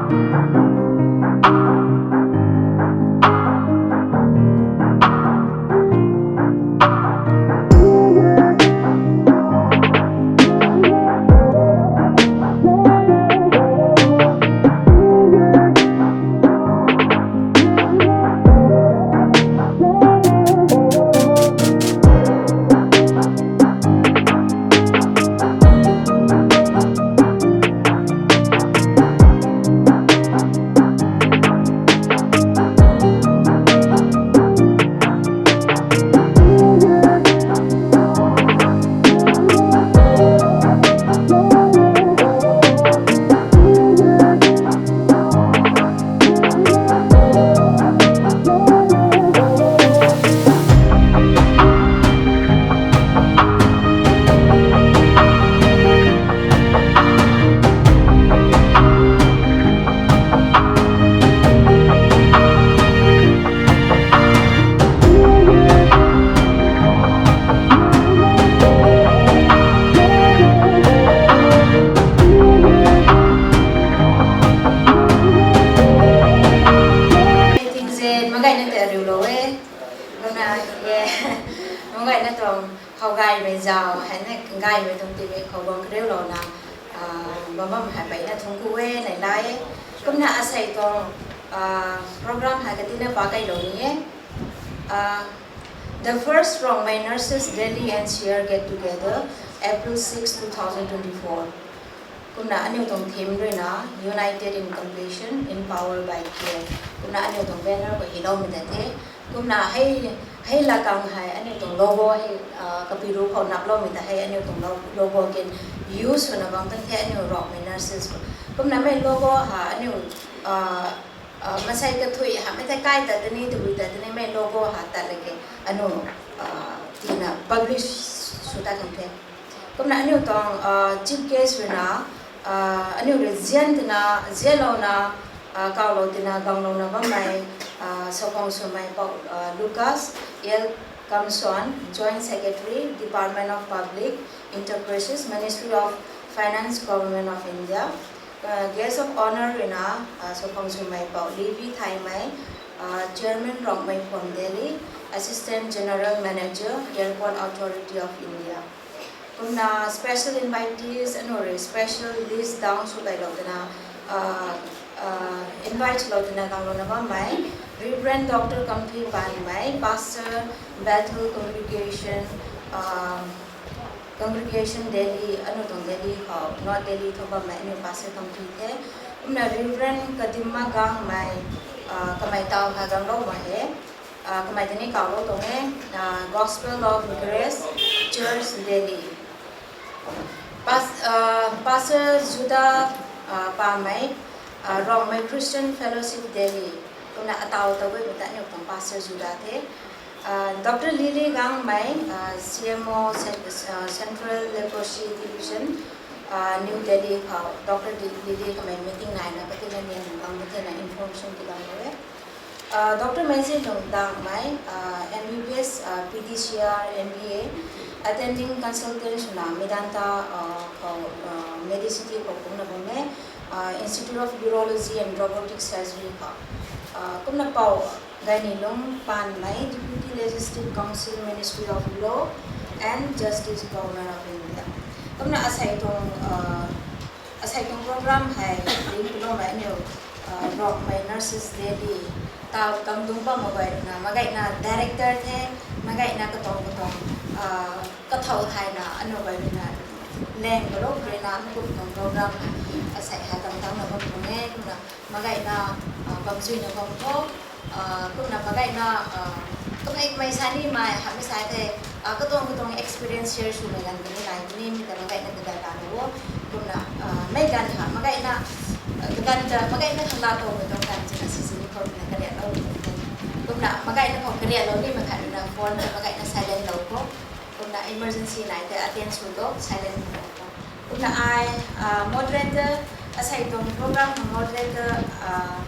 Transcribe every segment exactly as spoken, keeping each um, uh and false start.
Ting ze magaina ta riulou e. Kumna e, magaina tuang khou gaymei zau hei na gaymei tuang timei khou guang kariulouna, ah, bam bam hei peyna thungc ku e, nai la e. Kumna asei tuang, ah, program hei katina pa kailou ni e. Ah, The first Rongmei Nurses Delhi N C R get together, April six, two thousand twenty-four. Kumna aniu tuang theme ruina United in Compassion, Empowered by Care. Kumna aniu tuang banner khou hiloumei ta the. Kumna hei, hei lakang hei aniu tuang logo hei, ah, kapiru khou naploumei ta hei aniu tuang lo-, logo kin use swna bam tan the aniu Rongmei nurses khou. Kumna mei logo ha aniu, ah, ah, masei kathui hamei thei kai ta tani, tabui ta tani mei logo ha tat lage aniu, ah, tina publish sw ta kan the. Kumna aniu tuang, ah, chief guest ruina, ah, aniu rui zian tina, zianlouna, ah, kawlou tina, ganglouna bammei, ah, Saphang Swmei Pou, ah, Lucas L Kamson, Joint Secretary, Department of Public Enterprises, Ministry of Finance, Government of India. Ah, guest of honour ruina, ah, Saphang Swmei Pou Levi Thaimei, ah, Chairman Rongmei Phom Delhi, Assistant General Manager, Airport Authority of India. Kumna special invitees, aniu rui special list down sw kailou tina, ah, ah, invite lou tina ganglouna bammei, Reverend Doctor Kamthui Panmei, Pastor, Bethel Congregation, ah, Congregation Delhi, aniu tuang Delhi khou, North Delhi thu bammei aniu Pastor Kamthui the. Kumna Reverend Kadimma Gangmei, ah, kamei taw ha ganglou mak he. Ah, kamei tini kawlou tuang e, ah, Gospel of Grace Church Delhi. Pas-, ah, Pastor Juda, ah, Pamei, ah, Rongmei Christian Fellowship Delhi. Kumna ataw ta guay ta aniu tuang Pastor Juda the. Ah, Doctor Lily Gangmei, ah, C M O Cent-, ah, Central Leprosy Division, ah, New Delhi khou. Doctor Di-, Lily kamei meeting naina katina nian bam katina information tiilou e. Ah, Doctor Meizi Lungdangmei, ah, M B B S, ah, P D C R, M B A, attending consultant swna Medanta, ah, khou, ah, Medicity khou kumna bam e, ah, Institute of Urology and Robotic Surgery khou. Ah, kumna Pou Gainilung Panmei, Deputy Legislative Council, Ministry of Law and Justice, Government of India. Kumna asei tuang, ah, asei tuang program hei ring kuloumei aniu, ah, Rongmei Nurses Delhi ta kangdung bam mak guay ruina, magaina director the, magaina katuang katuang, ah, kathau thayna aniu guay ruina, leng kalou ruina, aniu kum tuang program hei asei hei tang tangna bam tuang e, kumna magaina, ah, bamzuina bam khou, ah, kumna magaina, ah, kamei kamei sa nimei, hamei sa the, ah, katuang katuang experience share swmei ganv kani nai kani, mi ta magaina kaganv lana o, kumna, ah, mei ganv ha, magaina, ah, kaganv ta magaina khala tow mei tuang ganv chuna sisini khou na kariaklou ni the. Kumna magaina khou kariaklou nimei khat ruina phone ta magaina silent lou khou. Kumna emergency nai the attend sw lou, silent lou khou. Kumna ai, ah, moderator, asei tuang program khou moderator, ah,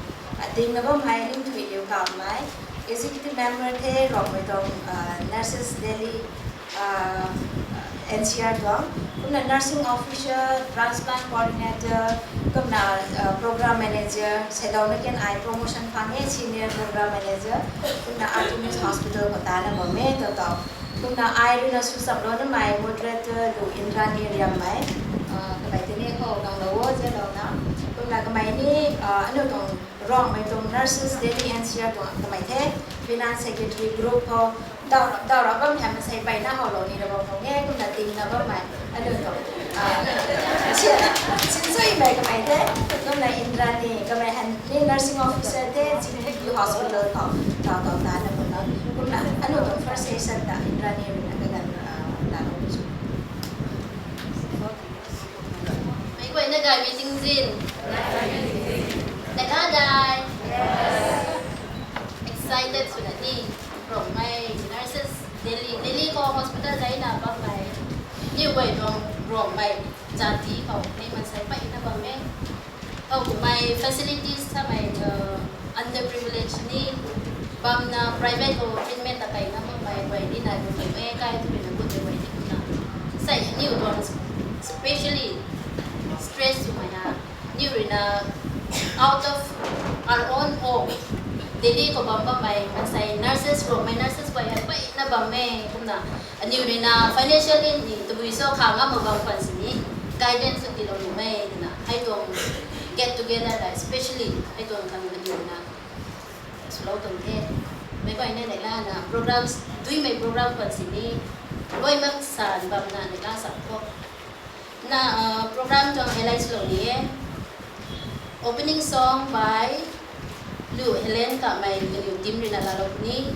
dingna bammei Ningthuiliu Kamei, executive member the Rongmei tuang, ah, Nurses Delhi, ah, N C R tuang, kumna nursing officer, transplant coordinator, kumna program manager, seidauna kan ai promotion phang e, senior program manager, kumna Artemis Hospital khou tana bam e, tau tau. Kumna ai ruina sw chaplouna mei moderator lu Indrani Riammei, kamei tini khou kanglou o, zalouna. Kumna kamei ni aniu tuang Rongmei tuang Nurses Delhi N C R tuang kamei the, finance secretary group khou, daw ra bam hei masei peyna howlou ni ra bam khou nge, kumna tingna bammei aniu tuang sinsuimei kamei the, kumna Indrani kamei hei ni nursing officer the, G P hospital khou, tau tau tana kumna, kumna aniu tuang first session ta Indrani ruina kaganv laalou cho. Meic guayna gaymei tingzin. Neihla dai. Excited swna ni. Rongmei nurses, Delhi, Delhi khou hospital daina bammei, aniw guay tuang Rongmei jati khou ni maansei peyna bam e. Khou kummei facilities samei underprivileged ni bamna private khou treatment ta keyna makmei guay ni nai bam e, kai tu ruina gut guay ni kumna. Sei aniw tuang specially stress swmei ha, aniw ruina out of our own home, Delhi khou bam bammei maansei nurses, Rongmei nurses guay hei peyna bam e kumna. Aniw ruina financially ni tabui sw kha ngam mak bam khwan sini guidance tiilou nuhmei twna hei tuang get together tei specially hei tuang khang aniw ruina swlou tuang the. Meic guayna neihla na programs, duimei program khwan sini luai mak san bamna neihla sa khou na program tuang highlight swlou ni e. Opening song by Lu Helen Kamei kaniw team ruina laalou puni.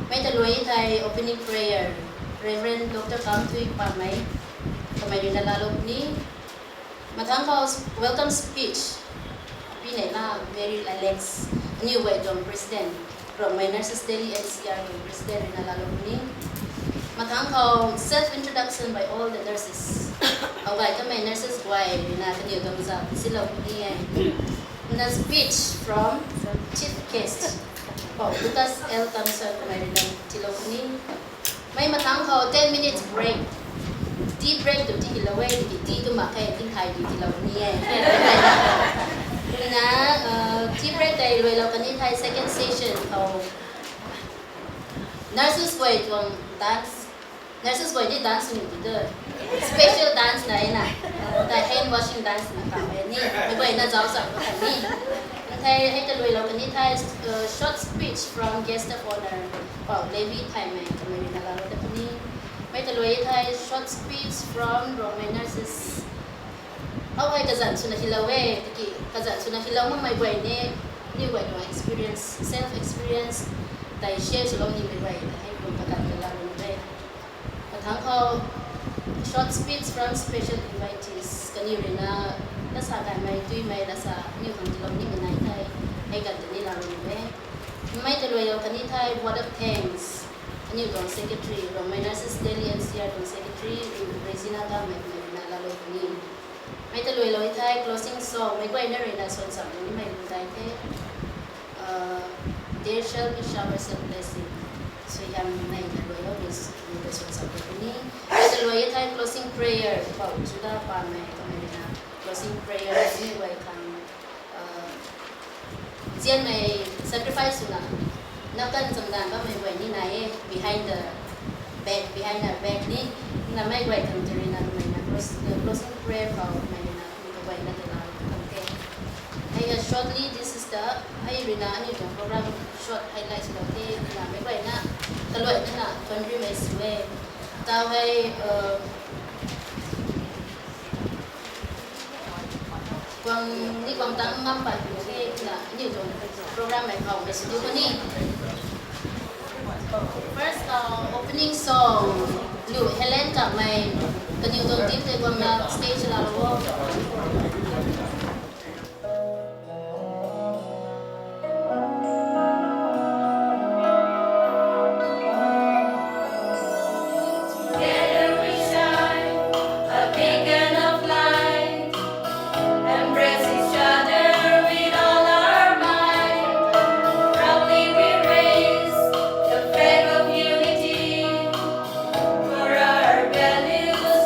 Mei ta luai thei opening prayer, Reverend Doctor Kamthui Pamei, kamei ruina laalou puni. Mathangc khou welcome speech, Pinei la Mary Alex, aniw guay tuang president, Rongmei Nurses Delhi N C R tuang president ruina laalou puni. Mathangc khou self introduction by all the nurses, hou gay kamei nurses guay ruina kaniw tuang zauc silou puni e. Na speech from chief guest, Pou Lucas L Kamson kamei ruina tiilou puni. Mei mathangc khou ten minutes break, tea break tu tiilou e, tiki tea tu mak khe, tingkhay tu tiilou ni e. Na tea break tei luailou kani thei second session khou nurses guay tuang dance, nurses guay ni dance ni ti tu special dance na e na, tei hand washing dance na kau e ni, meic guayna zauc zauc tu khat ni. Thei hei ta luailou kani thei short speech from guest of honour, Pou Levi Thaymei kamei ruina laalou ta puni. Mei ta luai thei short speech from Rongmei nurses. Hou hei kazanc swna hilou e, tiki kazanc swna hilou makmei guay ni, aniw guay tuang experience, self experience tei share swlou nimei guay ta hei kum kaganv ta laalou ni e. Mathangc khou short speech from special invitees, kaniw ruina lasa gaymei tuimei lasa aniw khang tiilou nimei nai thei, hei ganv ta ni laalou ni e. Mei ta luailou kani thei vote of thanks, aniw tuang secretary, Rongmei Nurses Delhi N C R tuang secretary Regina Kamei kamei ruina laalou puni. Mei ta luailou thei closing song, meic guayna ruina suan cham nimei lu dai the, There shall be showers of blessing. Suaihiam neina luailou ni, ni ta suan cham puni. Mei ta luai thei closing prayer, Pou Juda Pamei kamei ruina closing prayer aniw guay khang, nzianmei sacrifice swna, napkan chamdan bammei guay ni nai e, behind the back, behind our back ni, na meic guay khang tei ruina kamei na closing prayer khou kamei ruina kamei guayna ta laalou kan the. Hei a shortly, this is the, hei ruina aniw tuang program short highlight swlou the, na meic guayna kaluaina na country mei sw e. Tau hei, guang ni guang tang ngam pat pu the, na aniw tuang program mei khou mei sw diu puni. First khou opening song, Lu Helen Kamei, kaniw tuang team tei guangna stage laalou o. Together we shine, a beacon of light. Embrace each other with all our might. Proudly we raise the flag of unity. For our values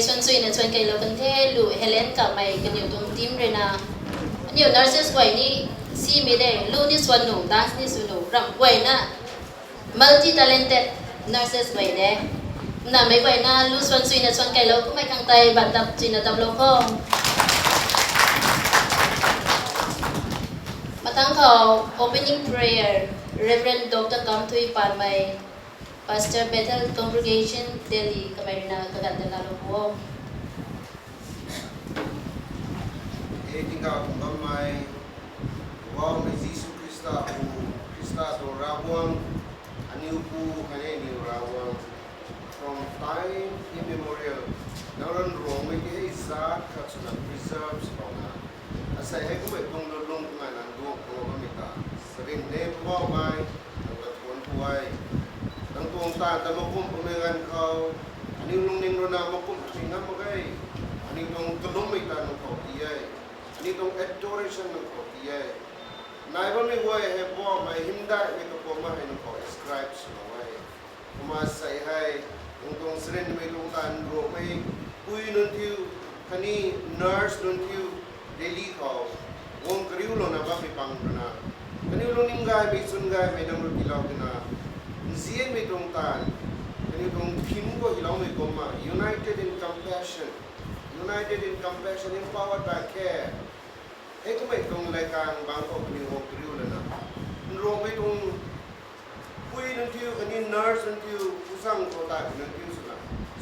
Suan suina suan kailou kan the, lu Helen kamei kaniw tuang team rui na. Aniu nurses guay ni simei de, lu ni suan nu, dance ni sw nu, ram guayna multi-talented nurses guay de. Namei guayna lu suan suina suan kailou kummei khang tei ban dap suina daplou kho. Mathangc khou opening prayer, Reverend Doctor Kamthui Panmei, Pastor, Bethel Congregation, Delhi, kamei rui na kaganv ta laalou o. Hei tingkauh tuang bammei, Poubauhmei Jisu Khrista, Khrista tuang Ravguangc, aniu Pu khatni aniu Ravguangc, from time immemorial, nang rui Ruangmei tei hei zaat khat swna preserve swlouna, asei hei kummei tuang lulung twna nang duang khou bammei ta, sarin ne Poubauhmei, nang ta thuanc ku e. Nang tuang taanv ta makumh pumei ganv khou, aniu lungning rui na makumh pui ngam mak ge. Aniu tuang kalummei ta nang khou ti e. Aniu tuang adoration nang khou ti e. Nai bammei guay hei Poubauhmei hymdaihmei kakuakmei hei nang khou ascribe swlou e. Kumna sei hei, nang tuang sarinmei tuang taanv Ruangmei pui nunc thiu, khatni nurse nunc thiu, Delhi khou guang kariulouna bammei pang rui na, kaniw lungning gaymei, chwn gaymei nang rui tiilou twna, nzianmei tuang taanv, kaniw tuang theme khou hyloumei kumna, United in Compassion, United in Compassion, Empowered by Care. Hei kummei tuang latkaeng bangc khou kaniw guang kariulouna, Ruangmei tuang pui nunc thiu, khatni nurse nunc thiu, puzang khou taimei nunc thiu swna,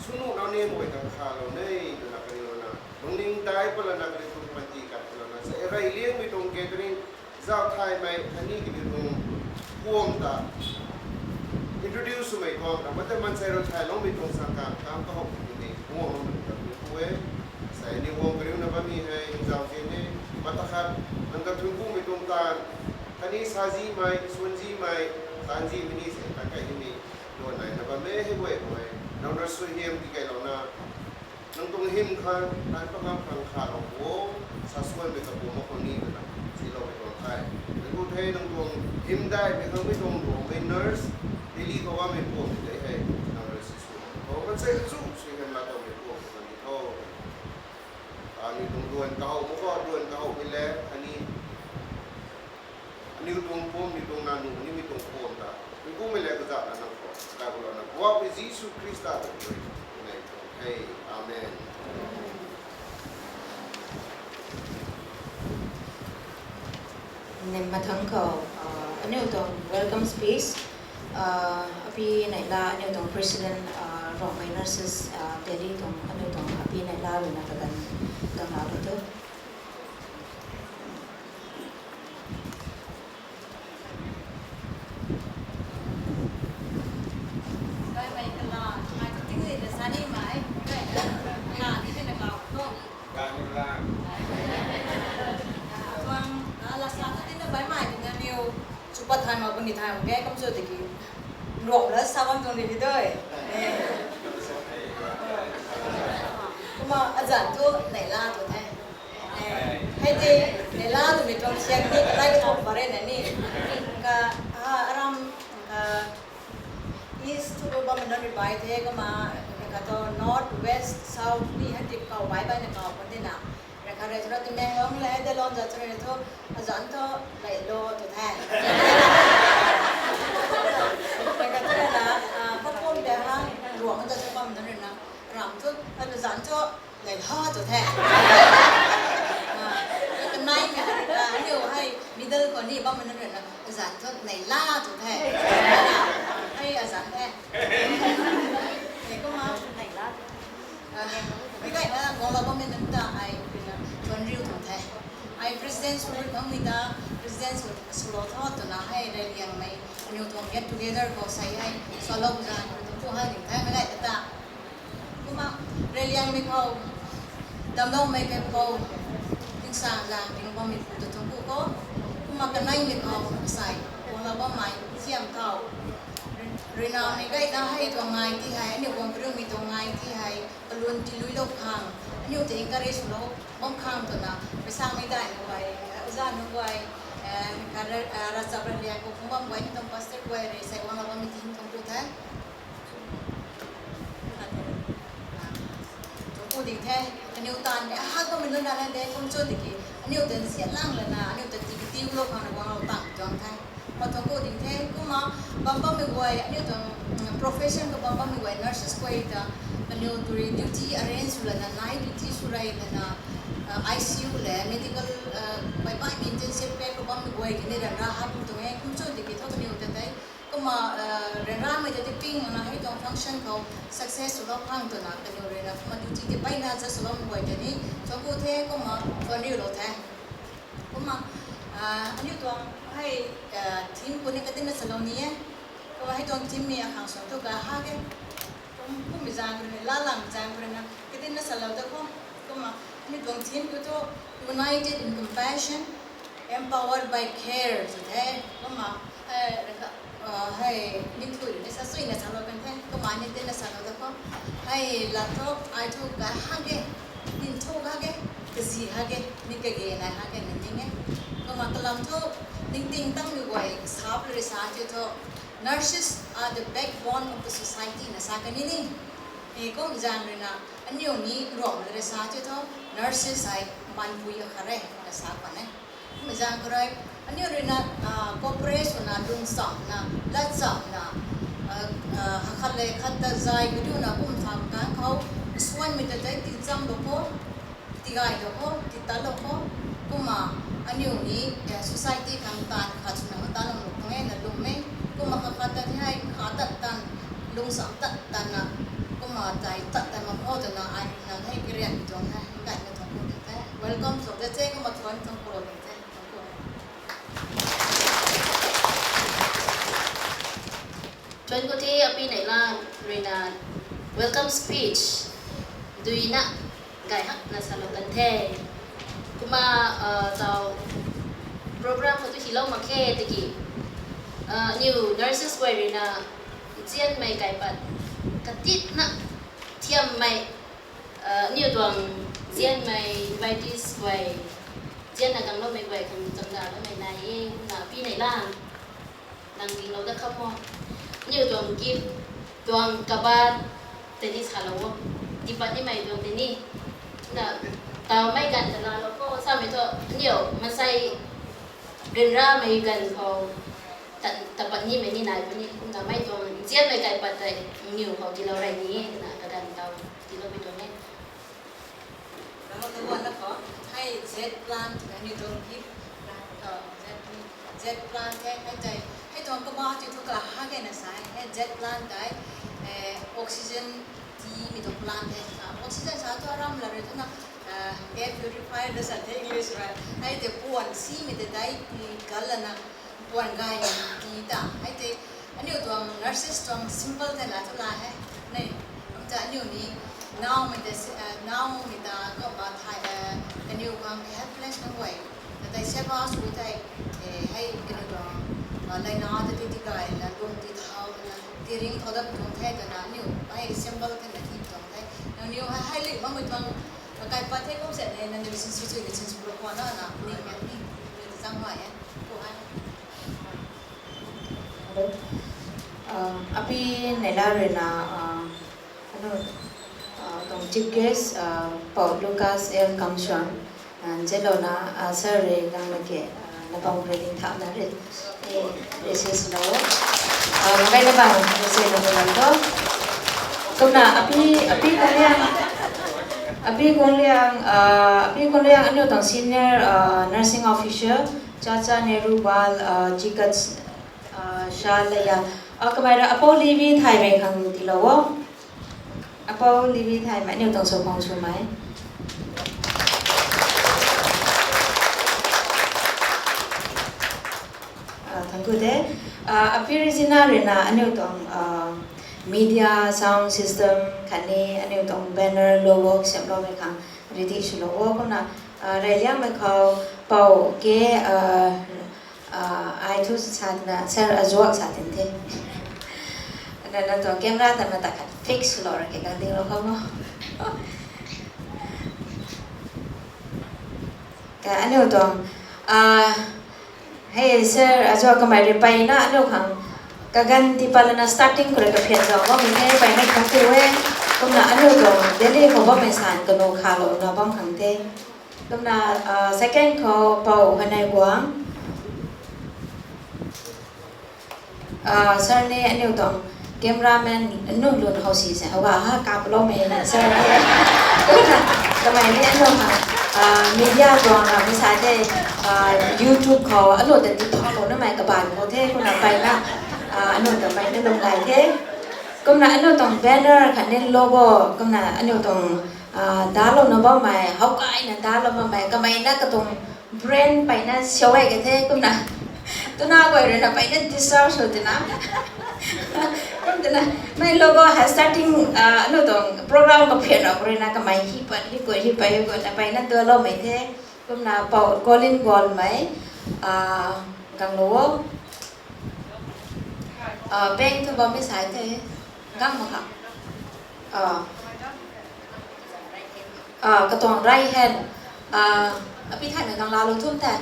swnuh nau ni mei ta khalou ne twna kaniw rui na, lungning dai palouna kaniw tuang panty kat palouna, sa reyliangmei tuang gathering, zauc thaymei, khatni kaniw tuang kuam ta introduce swmei tuang, ramh ta maansei rui thayloumei tuang sangkang, kam kahowmei twmei, guangloumei ta kaniw pu e. Sei aniu guang kariuna bammei hei zauzian e, mata khat, nang ta thuanc kumei tuang taanv, khatni sazimei, suanzimei, taanzimei ni sei tan kai nimei, luan naina bam e hei guay khou e, nang rui suaihiam tikeilouna, nang tuang hym khang, taanc pangam khang khalou o, sa suanmei ta pu mak khang ni twna, siloumei tuang the. Nang tu the nang tuang hymdaihmei khang mei tuang Ruangmei nurse, Delhi khou bammei puam tei hei, nang rui si sw. Khou maansei azu suaihiam laa towmei puam khang ni tho. Aniu tuang duan kahow mak khou, duan kahowmei le, ani, aniu tuang puam, aniu tuang nanu, nimei tuang puam ta, mi kummei le kazauhna nang khou, Poubauhmei Jisu Khrista tuang rui, nei tuang the. Amen. Nim mathangc khou, aniu tuang welcome speech, api neihla aniu tuang president, Ruangmei Nurses Delhi tuang aniu tuang api neihla rui na kaganv tuang laalou tu. Gaymei kala, ai tu tingzin na sa nimei, gaymei kala ni tina kau tu. Tuang, laa sa tu tina baihmei tina niu, chu pat thay mak puni thay mak ge, kum chu tiki. Ruang la sa bam tuang di di doi. Kumna azanc thu neihla tu the. Hei tei, neihla twmei tuang sian ni, kalai kathumh pare na ni. Ka, aram, ka, East thu bammei nunc rui bai the, kumna, ka tu North, West, South ni hei tei kau bai baina kau pun tina. Rui khat rui thu Tamenglong le, Delon zat rui thu, azanc thu, leilou tu the. Rui khat rui na, pakum de ha, Ruang zat thu bam nunc rui na, ram thu, azanc thu, neihla tu the. Kanei mi, aniu hei middle khou ni bammei nunc rui na, azanc thu neihla tu the. Hei azanc the. Kumna, mi gayna guanglou bammei nunc ta ai, thuanc riu tuang the. Ai president swlut bammei ta, president swlou tho twna hei reyliangmei, aniu tuang get together khou sei hei, swlou zan, tuang tu hei ni the, mei gay ta. Kumna, reyliangmei khou, damcloumei kei khou, tingsaengzaeng tingbammei pu ta thuanc ku kho. Kumna kaneimei khou, asei, guanglou bammei, siam thau. Rui na mei gayna hei tuang ngai ti hei, aniu guang kariumei tuang ngai ti hei, kalun tiluilou khang, aniu ta encourage swlou bam khang twna, paisangmei daihmei guay, oza nunc guay, ravchap reyliang khou phungc bam guay, mi tuang pastor guay rui sei guanglou bammei ti thuanc ku the. Thuanc ku Ding the, kaniw taanv de hak bammei nunc na de kum cho tiki, aniu ta nzian lang lana aniu ta ti katiulou khang na guanglou tang tuang the. Khou tuang ku ding the, kumna bam bammei guay, aniu tuang profession khou bam bammei guay, nurses guay ta kaniw turi duty arrange sw lana, night duty sw rey lana, I C U le medical, baihmei intensive care khou bammei guay kani ryanra hak tuang e, kum cho tiki thu kaniw ta tei kumna ryanramei ta tei ping na hei tuang function khou success swlou khang twna kaniw rui na kumna duty tei peyna just swloumei guay ta ni tuang ku the, kumna tuang riulou the. Kumna aniu tuang hei theme ku ni katinna salou ni e. Kumna hei tuang theme mi akhang suang thu ka hak e. Kum kummei zaeng khou rui na, lalam zaeng khou rui na katinna salou da khou. Kumna aniu tuang theme ku thu United in Compassion, Empowered by Care sw the. Kumna hei ningthui rui ni sa suina salou kan the. Kumna ni tinna salou da khou. Hei lat thu ai thu ka hak e, ningthu hak e, kazi hak e, ni kage nai hak e na ning e. Kumna kalam thu ningting tangmei guay sap rui sa the thu, Nurses are the backbone of the society na sa kan ni ni. Kum zaeng rui na aniu ni Ruangmei rui sa the thu, nurses hei manpui akhat re na sa kan e. Kum zaeng khou rui aniu rui na cooperate swna, lungchamna, latchamna, hakhat le khat ta zay kadiuna kum tham kan khou, nsuanmei ta tei ticham bam khou, tigaylou khou, titatlou khou, kumna aniu ni society khang taanv khat swna khou tatlou khang e na lwm e. Kumna kakhat ta ni hei kha tat tan, lungcham tat tanna, kumna zay tat tan mak khou twna ai na hei karianmei tuang hei gaymei tuang ku ding the. Welcome sw de the, kumna thuan tuang ku ding the. Thuan ku the, Api Neihla rui na welcome speech duina gay hakna salou kan the. Kumna tau program khou tu hilou mak khe tiki, aniu nurses guay rui na nzianmei kaipat katitna thiammei, aniu tuang nzianmei invitees guay, nzianna gangloumei guay khang chamdaloumei nai e. Kumna Api Neihla, nang dinglou da kham o. Aniu tuang gift, tuang kabaat tei ni salou o. Tipat nimei tuang tei ni. Na, tawmei ganv ta laalou kho samei thu, aniu maansei ryanramei ganv khou tapat nimei ni nai puni. Kumna mei tuang nzianmei kaipat tei aniu khou tiilou rey ni e twna kaganv taw tiiloumei tuang e. Hei Z plan, aniu tuang gift, Z plan the, hei tei, hei tuang kabaat ti thu ka hak e na sa e. Hei Z plan tei oxygen tiimei tuang plan the. Oxygen sa thu aram la rui twna air purifier da sa the English rui. Hei tei puan simei tei dai ti gal lana puan gay ti ta. Hei tei aniu tuang nurses tuang symbol tei la thu la he. Nei, kum ta aniu ni naumei ta, naumei ta kumna thay, kaniw khang helpless na guay ta tei seva sw tei, hei kaniw tuang laina ta ti tigay na lung ti thau na tiring thau dat tuang the twna aniu hei symbol tei na ti tuang the. Nangniw hei hei li makmei tuang kaipat the kum se ne, nangniw sinsw chui ni sinsw lou khwan na na ni ni ni zang mai e. Ku hei. Api Neihla rui na, anu, tuang chief guest, Pou Lucas L Kamshuang, nzianlouna, sir rui gang na ke, na bang rui ding thauna rui, rui si si lou. Makai na bang rui si lou lou to. Kumna api, api Kongliang, api Kongliang, api Kongliang aniu tuang senior nursing officer, Chacha Nehru Bal Chikatsalaya. Kamei rui Apou Levi Thaymei khang tiilou o. Apou Levi Thaymei, aniu tuang sw khang swmei. Thank you de. Api Regina rui na aniu tuang media, sound system khatni aniu tuang banner, logo semloumei khang ready swlou o. Kumna reyliangmei khou Pou ke, ai thu sa na sir azuak sa tin the. Nang tuang camera ta mata khat fix lou ra ke kang dinglou kham o. Ka aniu tuang, hei sir azuak kamei rui peyna aniu khang kaganv ti pat lana starting khou rui kaphiat zauc bammei the, peyna khang tu e. Kumna aniu tuang Delhi khou bammei san kanu khalouna bam khang the. Kumna, ah, second khou Pou Hanei Guang. Ah, sir ni aniu tuang cameraman nu lun hou si se, hou ga ha kap lou mei na sir ni. Kumna, kamei ni aniu ha, ah, media tuang na mei sa the, ah, YouTube khou aniu ta ti thau lou na mei kaban khou the, kumna pai na, ah, aniu ta pai na lung lai the. Kumna aniu tuang banner khat ni logo, kumna aniu tuang, ah, dalouna bammei, hou kai na dalou bammei, kamei na katuang brand pai na siau e ka the, kumna. Tuna guay rui na pai na deserve sw tina. Kum tina, mei logo ha starting, ah, aniu tuang program kaphian rau rui na kamei hi pat, hi koi, hi pai, hi koi na pai na dalou mei the. Kumna Pou Colin Gualmei, ah, gang lo. Ah, peng thu bam mi sai the, gang mak kha. Ah. Ah, katuang right hand. Ah, api thaymei gang laalou thum the.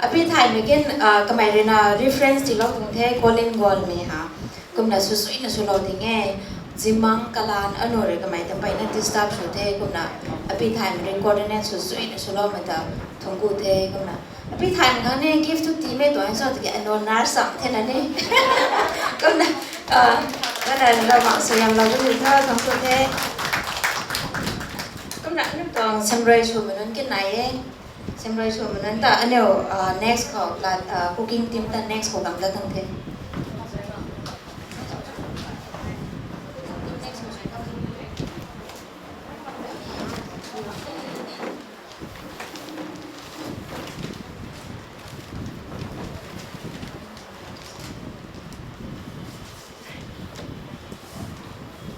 Api thaymei kin, ah, kamei rui na reference tiilou tuang the, Colin Gualmei ha. Kumna sw suina swlou ding e. Zimang kalan anu rui kamei ta pai na disturb sw the, kumna api thaymei rui coordinate sw suina swlou mei ta thungc ku the, kumna. Api thaymei khang ni gift thu tiimei tuang cho tiki anu nurse sam the na ni. Kumna, ah, kumna Ravguangc suaihiamlou tu tha, thungc ku the. Kumna aniu tuang samrui swmei nunc kin nai e. Samrui swmei nunc ta aniu, ah, next khou la, ah, cooking team ta next khou gang ta thang the.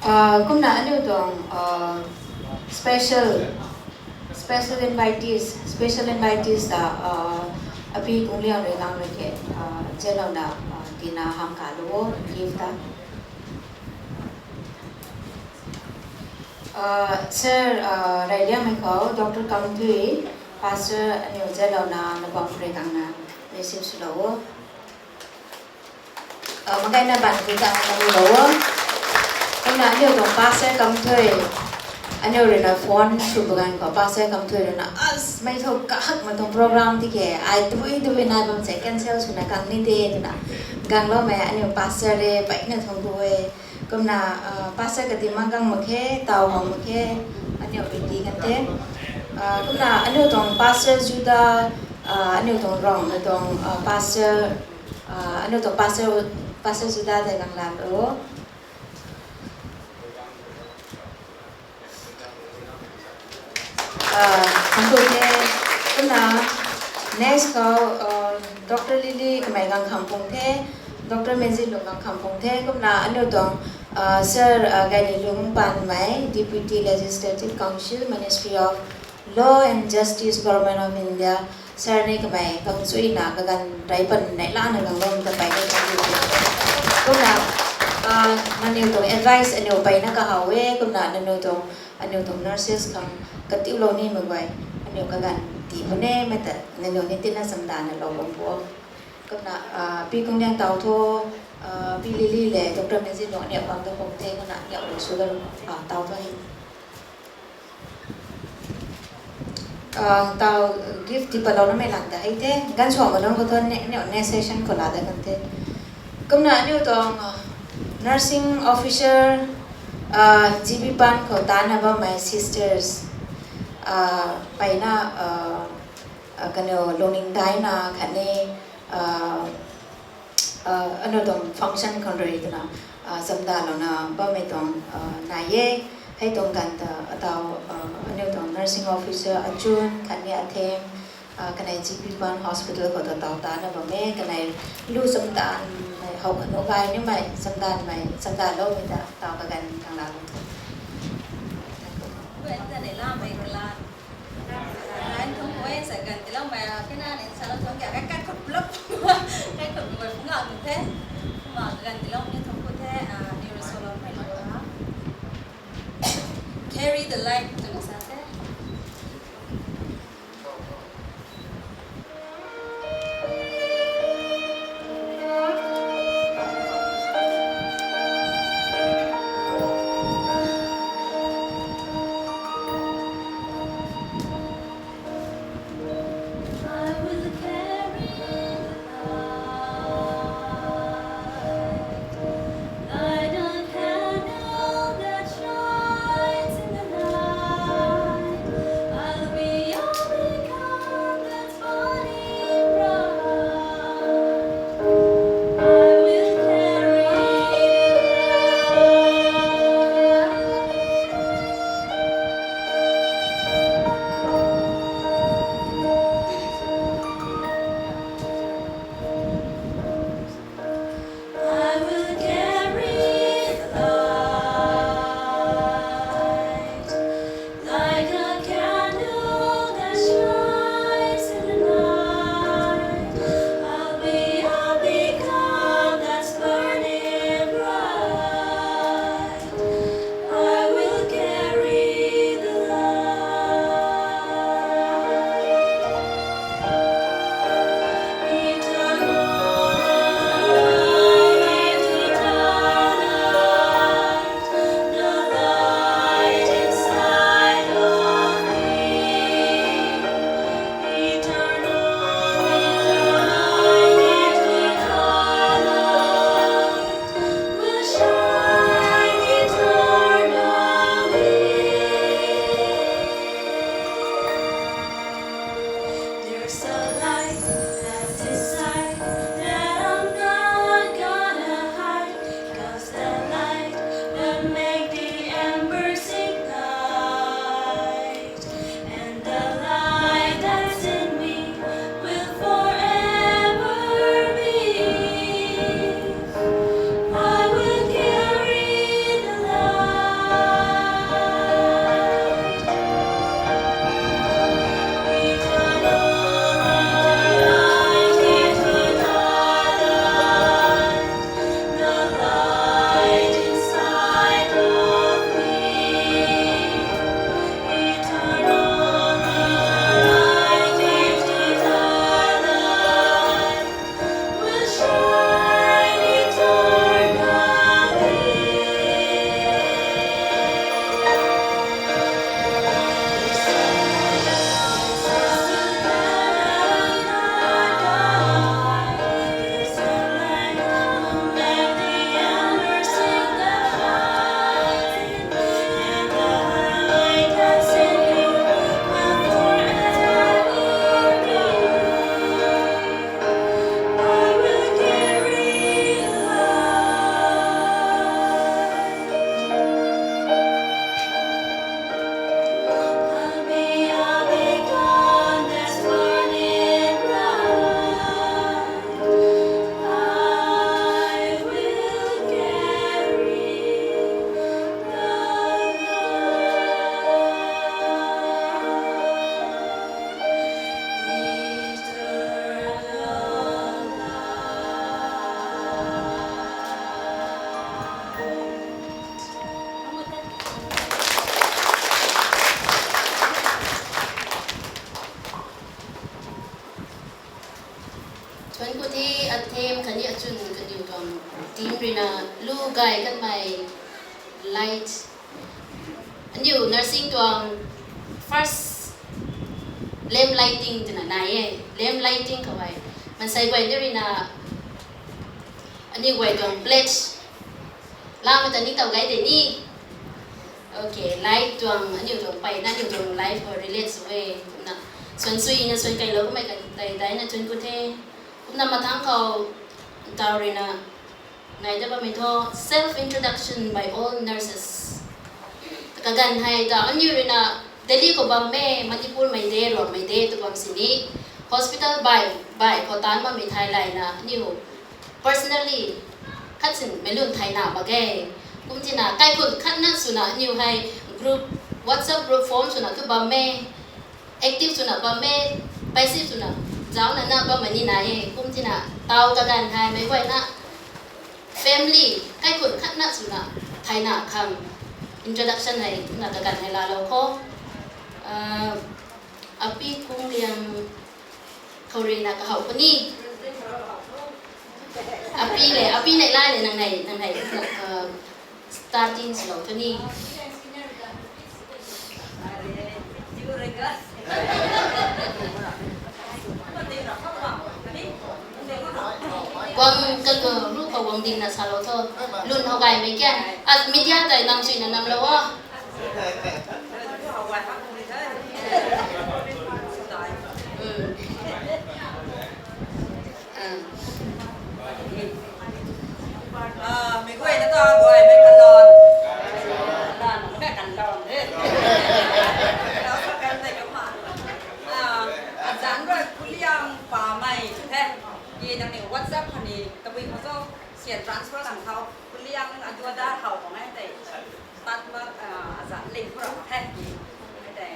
Ah, kumna aniu tuang, ah, special, special invitees, special invitees ta, ah, api kung liang rui nang rui ke, ah, zalouna, ah, tina ham ka lu o, gift ta. Ah, sir, ah, rey liangmei khou, Doctor Kamthui, pastor aniu zalouna, na bam rui kangna, receive swlou o. Ah, makai na ban ku ta na lou o. Kumna aniu tuang pastor Kamthui. Aniu rui na phone sw bagan khou pastor Kamthui rui na, as, mei thu kahak ma tuang program tiki, ai tabui tabui nai bam se cancel swna kang ni de, twna. Gang lou mei aniu pastor de, pai na thungc ku e. Kumna, ah, pastor kati mang gang mak khe, tau hang mak khe, aniu rui ti kan the. Ah, kumna aniu tuang pastor Juda, ah, aniu tuang rong, aniu tuang, ah, pastor, ah, aniu tuang pastor, pastor Juda de gang lan o. Ah, thangc ku the. Kumna, next khou, ah, Doctor Lily kamei gang kham pung the, Doctor Mezi lung gang kham pung the. Kumna, aniu tuang, ah, Sir, ah, Gaini Lung Panmei, Deputy Legislative Council, Ministry of Law and Justice, Government of India, Sir ni kamei kang chuina kaganv rei pan nei lana gang lou ta pai ni thangc ku the. Kumna, ah, nangniw tuang advice aniu pai na kahaw e, kumna nangniw tuang, aniu tuang nurses khang katiulou nimei guay, aniu kaganv tii puni e, mei ta nangniw ni tina chamdana lou bam bo. Kumna, ah, pi kung liang taw tho, ah, pi Lily le, Doctor Mezi nung aniu bam ta pung the, kumna aniu rui sw da, ah, taw tho he. Ah, taw gift tii patlouna mei lan ta hei the, ganv suang ma nunc khou thu ne, ne, next session khou la da kan the. Kumna aniu tuang, ah, nursing officer, ah, G B Pan khou tana bammei sisters, ah, pai na, ah, ah, kaniw lungning daina khatni, ah, ah, aniu tuang function khang rui twna, ah, chamdalouna bammei tuang, ah, nai e. Hei tuang ganv ta ataw, ah, aniu tuang nursing officer Achun khatni Athem, ah, kanei G P Pan Hospital khou ta taw tana bam e, kanei lu chamdanmei, how kanu gay nimei chamdanmei, chamdaloumei ta taw kaganv kang la bam the. Wen ta nei lamei kalan. Kan thung kwe sa kan tilou mei, ah, kena ni sa lou thung kya, kan, kan khut lou. Kan khut kwe phung ngau tu the. Phung ngau kan tilou ni thung ku the, ah, ni rui sw lou mei lou ha. Carry the light tu na sa the. Thuanc ku the, athem khatni achwn kaniw tuang team ruina lu gay kanmei light. Aniu nursing tuang first lamp lighting twna nai e. Lamp lighting khou hei mansei guay ni ruina aniu guay tuang pledge lamei ta ni taw gay de ni. Okay, light tuang aniu tuang peyna aniu tuang life khou relate sw e. Kumna suan suina suan kailou kummei ka tei daina thuanc ku the. Kumna mathangc khou taw ruina nai da bammei thu self introduction by all nurses. Kaganv hei ta aniu ruina Delhi khou bam e, Manipur mei de, Ruangmei de tw bam sini hospital bai bai khou taanc bammei thai layna aniu personally khat sin mei lun thayna mak ge. Kumtina kaikhun khatna swna aniu hei group, WhatsApp group form swna thu bam e, active swna bam e, passive swna zaucna na bammei ni nai e. Kumtina taw kaganv hei meic guayna family kaikhun khatna swna thayna khang introduction hei na kaganv hei laalou kho. Api Kungliang khou ruina kahow puni. Api le, api nei lai le nang nei, nang nei, starting swlou puni. Guang kan, ru khou guang dingna salou tho. Lun how gaymei kian. At media tei nam suina namlou o. Mei guayna ta guaymei kalon. Kalon, kalon the. Azanc rui Kuliang Pamei the. Ki nangniw WhatsApp khou ni tabui khou cho sian transfer lang khou Kuliang aduada how bang e tei. Tat mak, azanc ling khou ra the ki. Tei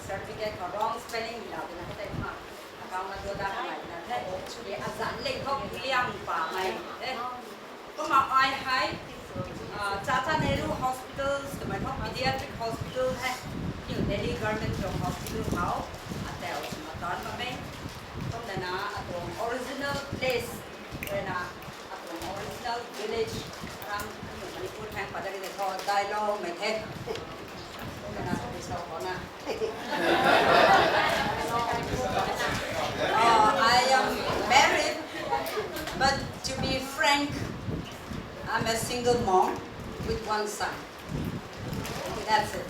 certificate khou wrong spelling la dina tei ma. Akam aduada how na the. Ki azanc ling khou Kuliang Pamei the. Kumna ai hei Chacha Nehru Hospitals twmei thu pediatric hospital the. New Delhi Government Hospital khou atau swna taanc bam e. Kumna atuang original place ruina atuang original village ram aniu Manipur thang padari de tho dailoumei the. Kumna tabui sa khou na. I am married, but to be frank, I'm a single mom with one son. That's it.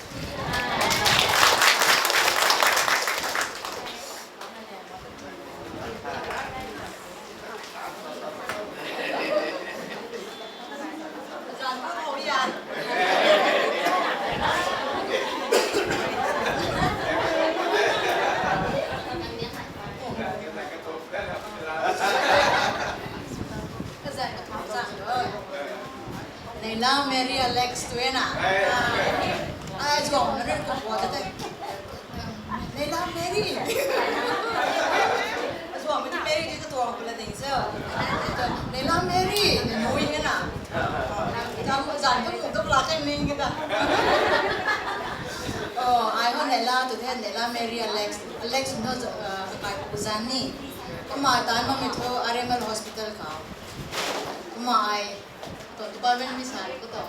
Neila Mary Alex tu e na. Ai zuang na rin ko bo te. Neila Mary. Zuang mi tu Mary di ka tuang pula ding se. Neila Mary na nui e na. Zan zan tu mu tu pula kai ning ke ta. Oh, ai ho Neila tu the, Neila Mary Alex. Alex no kai pu zan ni. Kumna taanc bammei thu R M L Hospital khou. Kumna ai Tuang department mi sa ko to.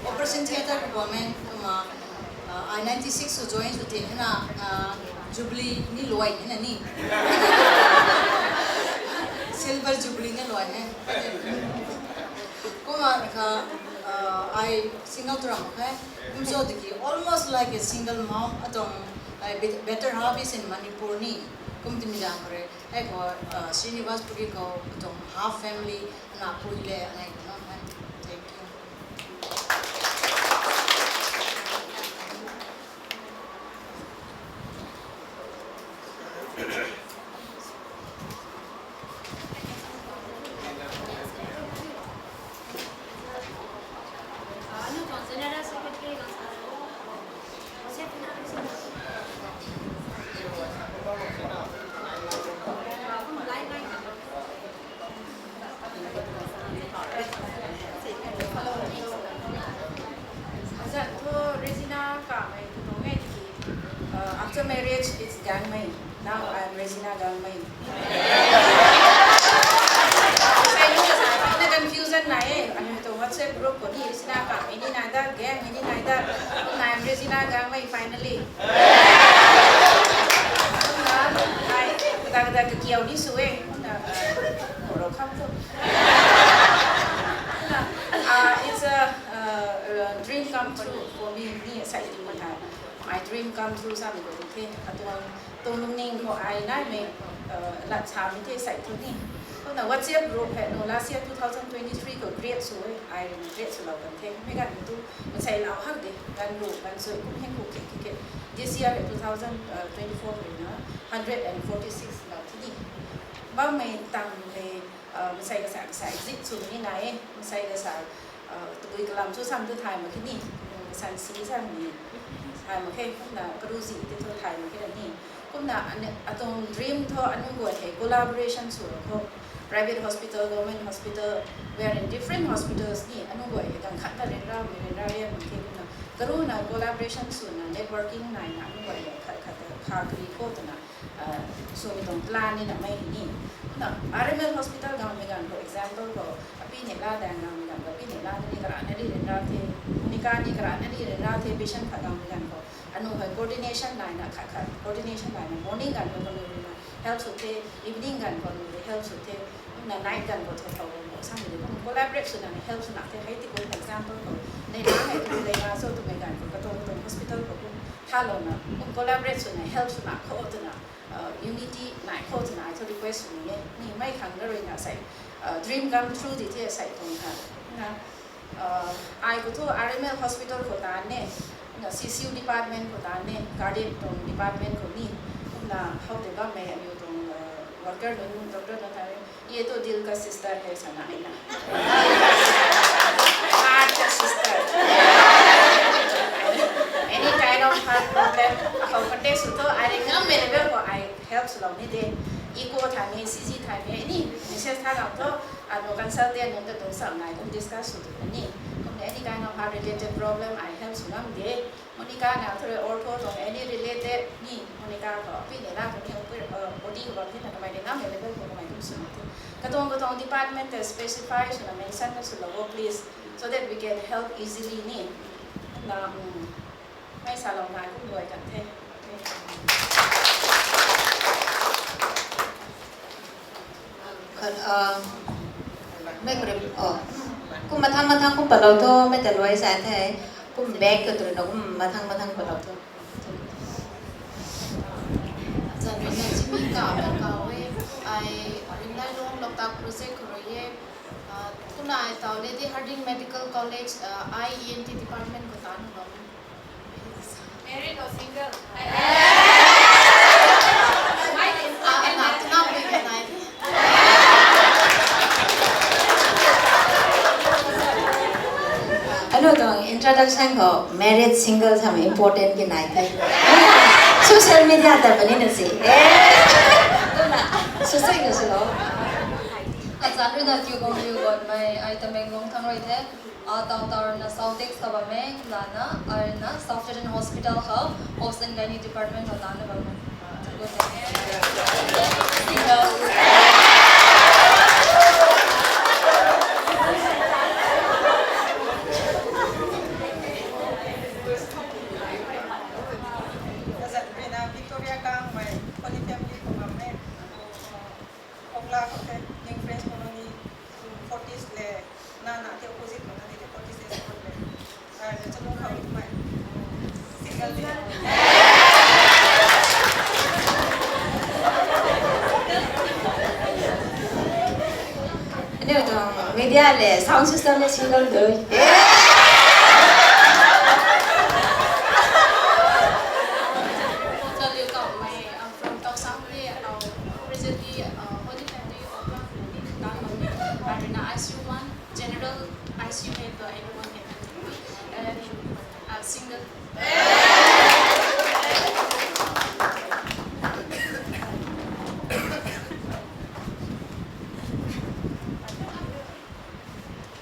Operation theatre khou bam e, kumna ai ninety six sw join sw ti hena, Jubilee ni luai hena ni. Silver Jubilee ni luai he. Kumna kha ai single tu ram khe. Kum so tiki almost like a single mom, atuang better half is in Manipur ni. Kum timi dang khou rui. Hei khou Srinivas Puri khou atuang half family. Napui le anei kumna hai. Thank you. Azat thu Regina Kamei tu tuang e tiki, after marriage it's Gangmei. Now I am Regina Gangmei. Kumna I'm Regina Gangmei, finally. Kumna, ai, kada kada kakiau ni sw e. Kumna, uh, ro kham tu. Kumna, uh, it's a, uh, a dream come true for me. Ni sai ti mo tha. My dream come true sa mi ko the. Atuang tuang lungning khou ai naimei, uh, lat sa mi the sai tu ni. Kumna WhatsApp group hei nu last year two thousand twenty-three khou create sw e, ai create swlou kan the. Mi ganv tu mansei lau hak de, ganv ru, ganv sui, kum heng ku khe khe khe. This year hei two thousand twenty-four hei na hundred and forty-six lou the ni. Bammei tang hei, uh, mansei kasa kasa exit sw ni nai e, mansei kasa, uh, tabui kalam chu sam tu thay mak khe ni, kasan si sam ni thay mak khe, kumna karu zi tei thu thay mak khe ni. Kumna ane-, atuang dream thu anu guay hei collaboration sw ro kho. Private hospital, government hospital, we are in different hospitals ni, anu guay hei ganv khat na ryanramei ryanra rian mak khe kumna. Karuna collaboration swna networking naina anu guay hei khat khat ta kha kari kho twna, uh, swmei tuang plan ni na mei ni. Kumna R M L hospital gangmei ganv khou example khou, Api Neihla daeng gangmei ganv khou, Api Neihla ni karana ni ryanra the, Monica ni karana ni ryanra the, patient khat gangmei ganv khou. Anu hei coordination naina khat khat, coordination naina morning ganv khou kanu ruina help sw the, evening ganv khou kanu rui help sw the, kumna night ganv khou tho tho ganv khou sam de kum collaborate swna ni help swna the, hei ti kum example khou. Neihla hei tu Neihla so twmei ganv khou katuang katuang hospital khou kum thalouna kum collaborate swna help swna kho twna, uh, unity nai kho twna ai thu request sw ni e. Ni mei khang na ruina sai, uh, dream come true di the sai tuang ha. Na, uh, ai khou thu R M L hospital khou ta ne, na C C U department khou ta ne, cardiac tuang department khou ni, kumna how de bammei aniu tuang, uh, worker nunc, doctor nunc ta ne, ye to dil ka sister hai sana hai na. Heart ka sister. Any kind of heart problem, akhou contact sw tho, ai rui ngammei level khou ai help swlou ni de. Echo tha ni, C G tha ni, any message tha lam tho, anu consultant nunc ta tuang sam nai kum discuss sw tu ni. Kumna any kind of heart related problem, ai help sw ngam de. Monica na thu rui ortho tuang any related ni, Monica khou, Api Neihla khou ni, uh, O D khou bam thena kamei de ngammei level khou kamei kum sw ni the. Katuang katuang department ta specify swna mention na swlou o, please, so that we can help easily ni. Na, um, mei salou nai kum luai kan the. Khat, ah, mei krim, oh. Kum mathang mathang kum patlou tho, mei ta luai sa the. Kum back ka tru na kum mathang mathang patlou tho. Zan rui na Jimmy Kau, Kau e. Ai Rinlailong Loktak project khou rui e. Ah, kumna ai tau Lady Hardinge Medical College, ah, I E N T department khou ta nu bam. Married or single? Ah, na, na, na, na, na. Anu tuang introduction khou married single samei important ki nai the. Social media ta puni na si. Eh. Tuna, susai na sulo. Azan rui na kiu bam liu gon mei, ai Tamenglong thang rui the. Ah, tau tau rui na South East ta bam e, kumna na, ai na South Children Hospital khou, Obs and Gynae department khou ta na bam e. Azan rui na Victoria Kangmei, Holy Family khou bam e. Khongla khou the, New Friends Colony, um, Fortis le, na na the opposite khou na ni the Fortis le, sport le. Ah, le chanu khou tumei. Single le. Aniu tuang media le, sound system le single dui. Kaliu Kaumei, I'm from Tausang le, uh, presently, uh, Holy Family Okra Tan Mami, arena I C U one, general I C U hai tu everyone can, uh, uh, single.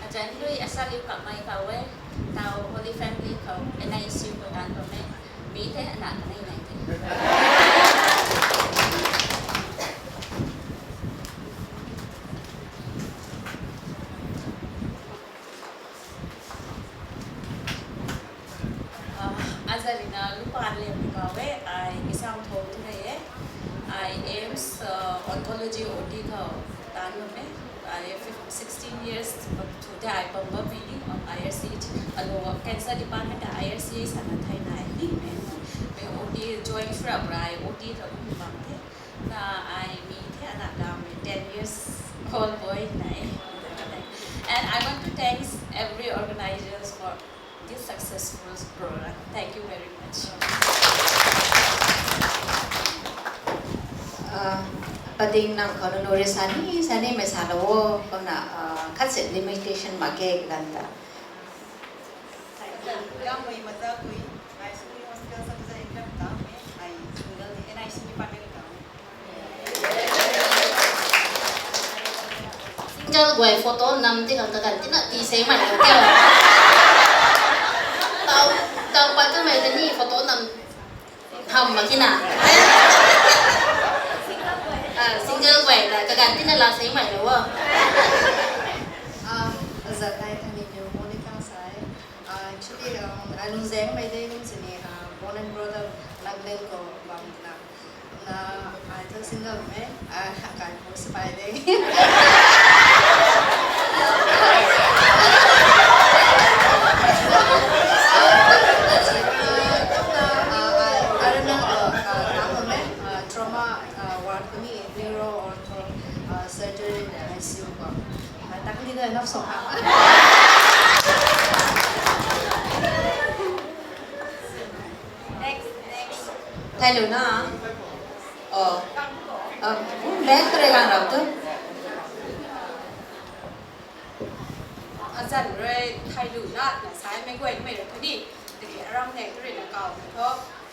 Azan rui Asaliu Kamei khou e, tau Holy Family khou N I C U khou tan khou me, mi the ana kanei nai the. Oncology O T khou tan bam e. Ai fif-, sixteen years thu the ai bam bam e ni, um, I R C H. Alo cancer department ta I R C H sana thei nai ni me. Me O T join sw rap rai, O T khou kum bam the. Na ai mi the ana kam e, ten years old boy nai. And I want to thanks every organizers for this successful program. Thank you very much. Uh, pading nang khou nunc rui sani, sani mei sa lo o, kumna, uh, khat se limitation mak ge kaganv ta. Kamei maza kui, ai suni hospital sa maza income ta, ai single ni, N I C department ta. Single guay photo nam ti khang kaganv tina ti seng mai lo tio. Tau, tau pat tu mei tani photo nam ham mak kina. Ah, single guay ta kaganv tina la seng mai lo o. Um, azat nai thani niu Monica sai. Uh, actually, um, ai lungzeng mei de kum sini, uh, born and brought up Nagaland khou bam na. Na, ai thu single me, ah, akai pu sipai de. Ah, ai, ai rui na, ah, tang bam e, ah, trauma, ah, ward khou ni, neuro or, ah, surgery, I C U khou. Ah, tak ni da nap so ha. Next, next. Thai lu na. Oh. Um, back to the gang rap tu. Azan rui thai lu na na sai mei guay mei rui tu ni. Tiki aram ne tu rui na kau na tho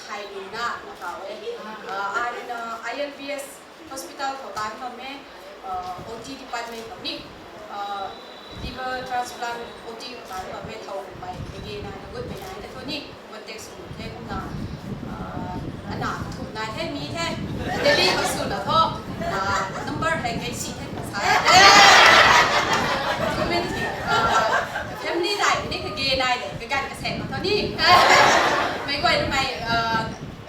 thai lu na na kau e. Ah, ai rui na I L B S hospital khou tan bam e, uh, O T department khou ni, uh, liver transplant O T khou tan bam e, thau bai kage na na gut mei nai ta thu ni, contact sw the kumna, uh, ana thum nai the, mi the, Delhi khou sw na tho, uh, number hei kei si the na sa. Kumna, uh, family dai ni kage nai de, kaganv kasek na thu ni. Mei guay na mei, uh,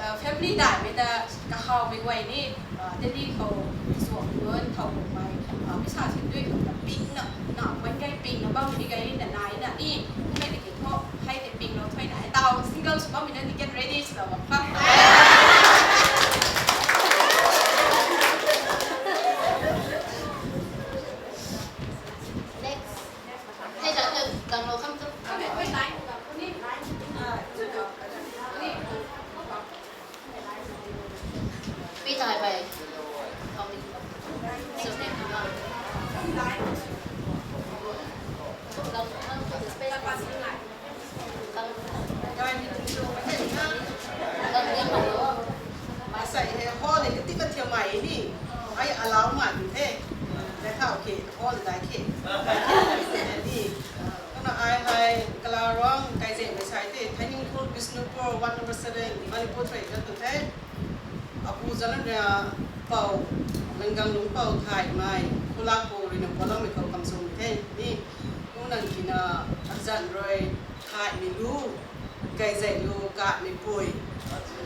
Uh, family daihmei ta kahaw mei guay ni, uh, Delhi khou suang nunc thau kummei, uh, pisa sindui khou ta ping na, na wan gay ping na bam ni gay na nai na ni, kummei tiki thu, hei tei ping lou thuy na, hei tau single sw bammei na ni get ready sw lou bam khang. Next. Hei zat ta gang lou kham tu. Pi tai bai. Asei hei hall hei kati ka thiammei ni, ai alau mai tu the. Dai thau ke hall dai ke. Ni, kumna ai hei Kalaruang Kaizem mei sai te, Thainingkhul Bishnupur, ward number seven, Manipur thei kan tu the. Apu Zalana Pou, Langgang Lungpou Thaimei, Khulak Pou rui na Polam mei khou kamsung the. Ni, kumna kina azan rui Thaimei lu, Kaizei lu, Katmei pui,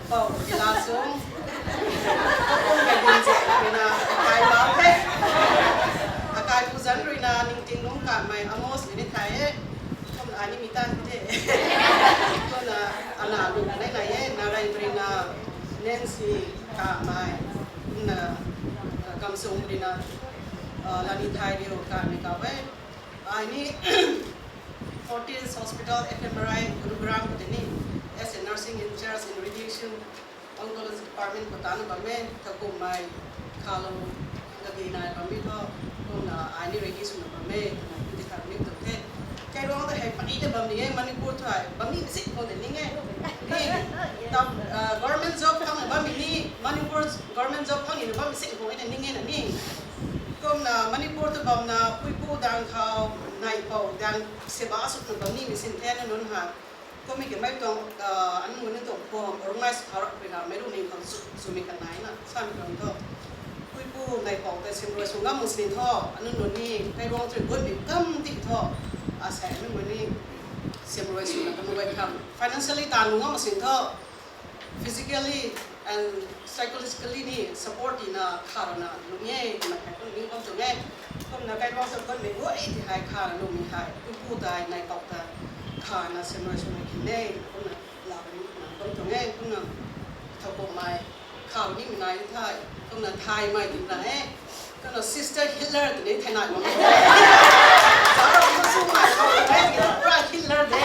Pou Kila Sung, Kaizei rui na Akai Lau the. Akai Pu Zan rui na Ningting Lung Katmei, Amos rui ni thai e. Kumna ani mi tan the. Kumna ana lu na nai nai e, Narain rui na Nancy Katmei, kumna, uh, kamsung rui na, uh, Lani Thai Riu Katmei kau e. Ai ni Fortis Hospital, F M R I, Gurugram khou tei ni, as a nursing in charge in radiation oncology department khou tan bam e, thakumhmei khalou kagi nai bam e tho, kumna ai ni ready swna bam e, kumna ti khat ni tu the. Kairuang ta hei pani ta bam ni e, Manipur thu hei bam ni zik khou tei ning e. Ni, tam, ah, government job khang na bam ni, Manipur government job khang ni na bam zik khou tei ning e na ni. Kumna Manipur tu bamna puipu dang khou, nai pou dang seba suk tu bam ni mi sin the na nunc ha. Kum mi ke mei tuang, ah, an mun ni tuang khwang organize khou rui na mei lu ni khou suk, suk mi kan nai na, sa mi tuang tho. Puipu nai pou ta simrui sw ngam mun sin tho, an nunc ni, Kairuang tu gut mi kam ti tho. Asei an mun ni simrui sw na kan wai kham. Financially ta nu ngam mun sin tho. Physically, And psychologically ni support tina kharana lung e twna hei kum ning bam tuang e. Kumna kairuang sa kum mei guay ti hei kharana lungmei hei pu tei nai kau ta kharana semra swmei khin e. Kumna la ni na bam tuang e. Kumna thau kum mei khau ni mei nai the. Kumna thaymei tina e. Kumna Sister Hitler tini thaynai bam tuang e. Sara kum su mai kau e. Pura Hitler de.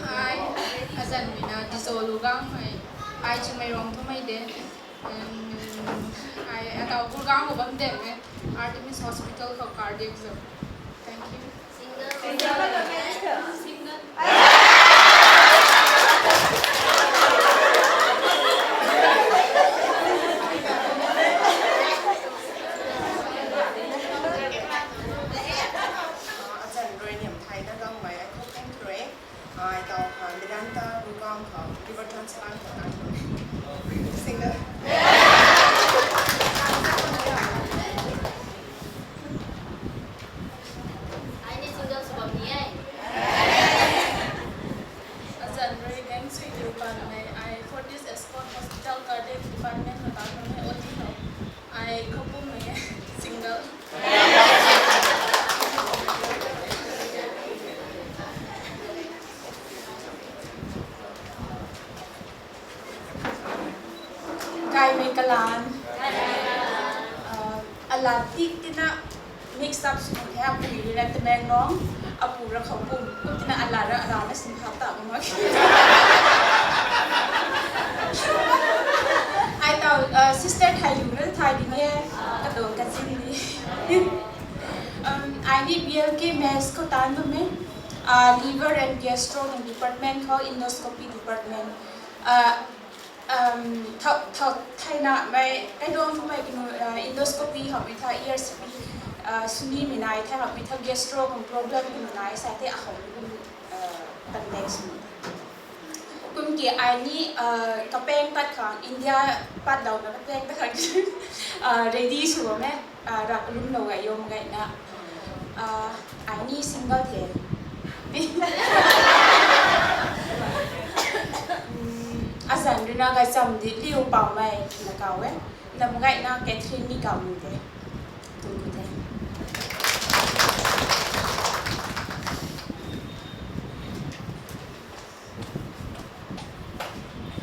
Hi, azanc mina Dizolu gang hei. Ai Chingmeirong thumei de. And ai atau Gurgaon khou bam dem e. Artemis Hospital khou cardiac zone. Thank you. Azanc rui niam thayna gang mei ai khou thank you e. Ai tau kha Miranda Gurgaon khou River Transplant khou tan. Single. Ai ni single sw bam ni e. Azanc rui gang sui liu pan mei ai Fortis Escort Hospital Cardiac Department khou tan mei O T khou. Ai khou pum mei single. Kaimei kalan. Alat tik tina mix up sw the, apui rui na Tamenglong, apu ra khou pum, kum tina alat ra alat na sin phap ta mak. Ai tau sister thai lu na thai ding e, katuang kazin ni. Ai ni B L K mess khou tan bam e. Liver and gastro department khou endoscopy department. Thau thau thaina mei kaiduang khou mei kinu endoscopy howmei tha E R C P suni mei nai the, howmei tha gastro khang problem kinu nai sa the, ahowmei kum contact sw. Kum ki ai ni kapeng tat khang India pat dauna kapeng tat khang ready sw bam e. Rak lum lou gay yom gayna. Ai ni single the. Azanc rui na gaychamv di liu pau mei na kau e. Nam gayna Catherine ni kau ni the. Thank you the.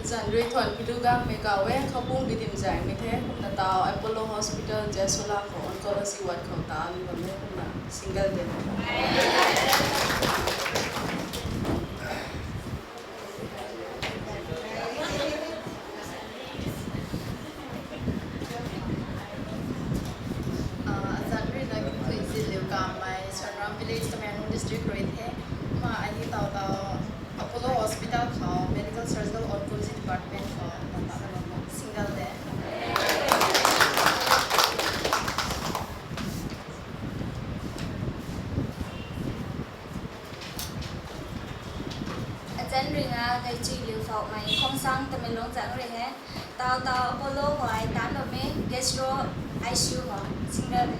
Azanc rui thuan pidu gang mei kau e, khou pum bi dim zay mei the, kumna tau Apollo Hospital Jaiswala khou oncology ward khou ta ni bam e, kumna single de. Azanc rui na kin thui zin liu kam mei Sonram village, Tamenglong district rui the. Ma ai ni tau tau Apollo Hospital khou medical surgical oncology department khou na ta single de. Azanc rui na gaychui liu phou mei Khongsang Tamenglong zang rui he. Tau tau Apollo khou ai tan bam e, gastro I C U khou single de.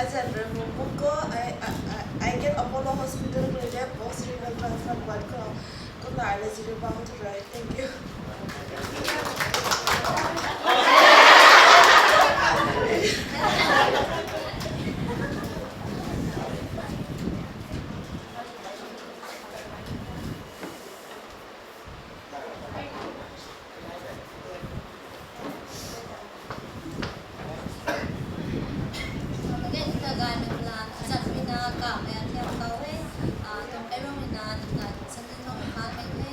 Azanc rui mung buk khou ai, ai, ai, ai ken Apollo Hospital rui de post renal transfer ward khou. Kumna ai na ziri bang tu rui. Thank you. Gay na gay mei plan, azanc rui na kamei athiam kau e, tuang kairuang rui na twna santin nung khan mei the,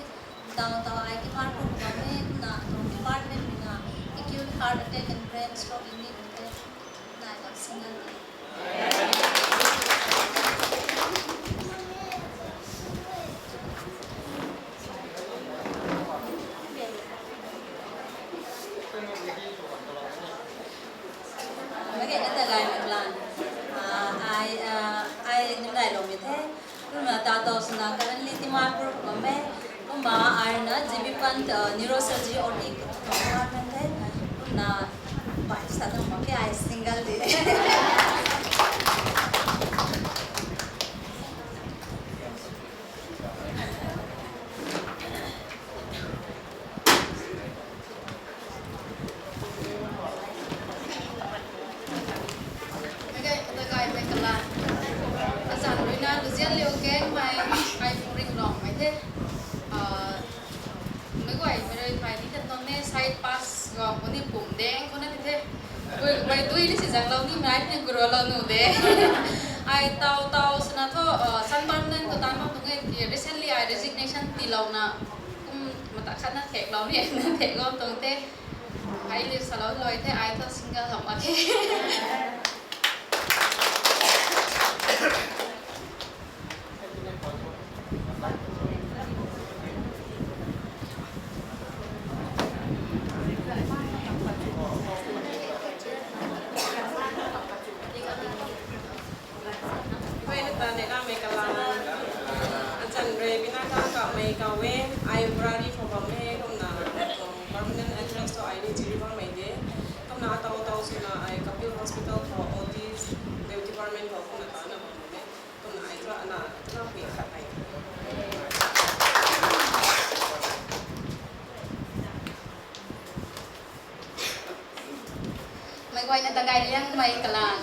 tau tau ai department khou bam e, kumna tuang department rui na acute heart attack and brain stroke unit the, nai kau single de. Mei gay na ta gay mei plan. Ai Tau swna currently Dimapur khou bam e. Kumna ai na G B Pant, uh, neurosurgery O T department the. Kumna bai sa tang mak khe, ai single de. Okay, kata gaymei kalan. Azanc rui na Luzianliu Gaengmei, ai Phuringlongmei the. Ah, meic guay mei rui thay ni kan tuang ne, side pass gam khou ni pum deng khou na ti the. Kummei dui ni si zanglou ni mei ni guralou nu de. Ai tau tau swna thu, ah, Sun Permanent khou tan bam tuang e, recently ai resignation tiilouna, kum mata khat na theklou ni, na thek gam tuang the. Ai liu salou lou the, ai thu single ham mak khe. Hei, nata ne kamei kalan. Azanc rui bina ta kamei kaw e, ai Burari khou bam e, kumna tuang permanent address tu ai ni Jiribam mei de. Kumna atau atau swna ai Kapil Hospital khou O T department khou kumna ta na bam e. Kumna ai thu ana, ana pui khat ai. Meic guayna ta gayliangmei kalan.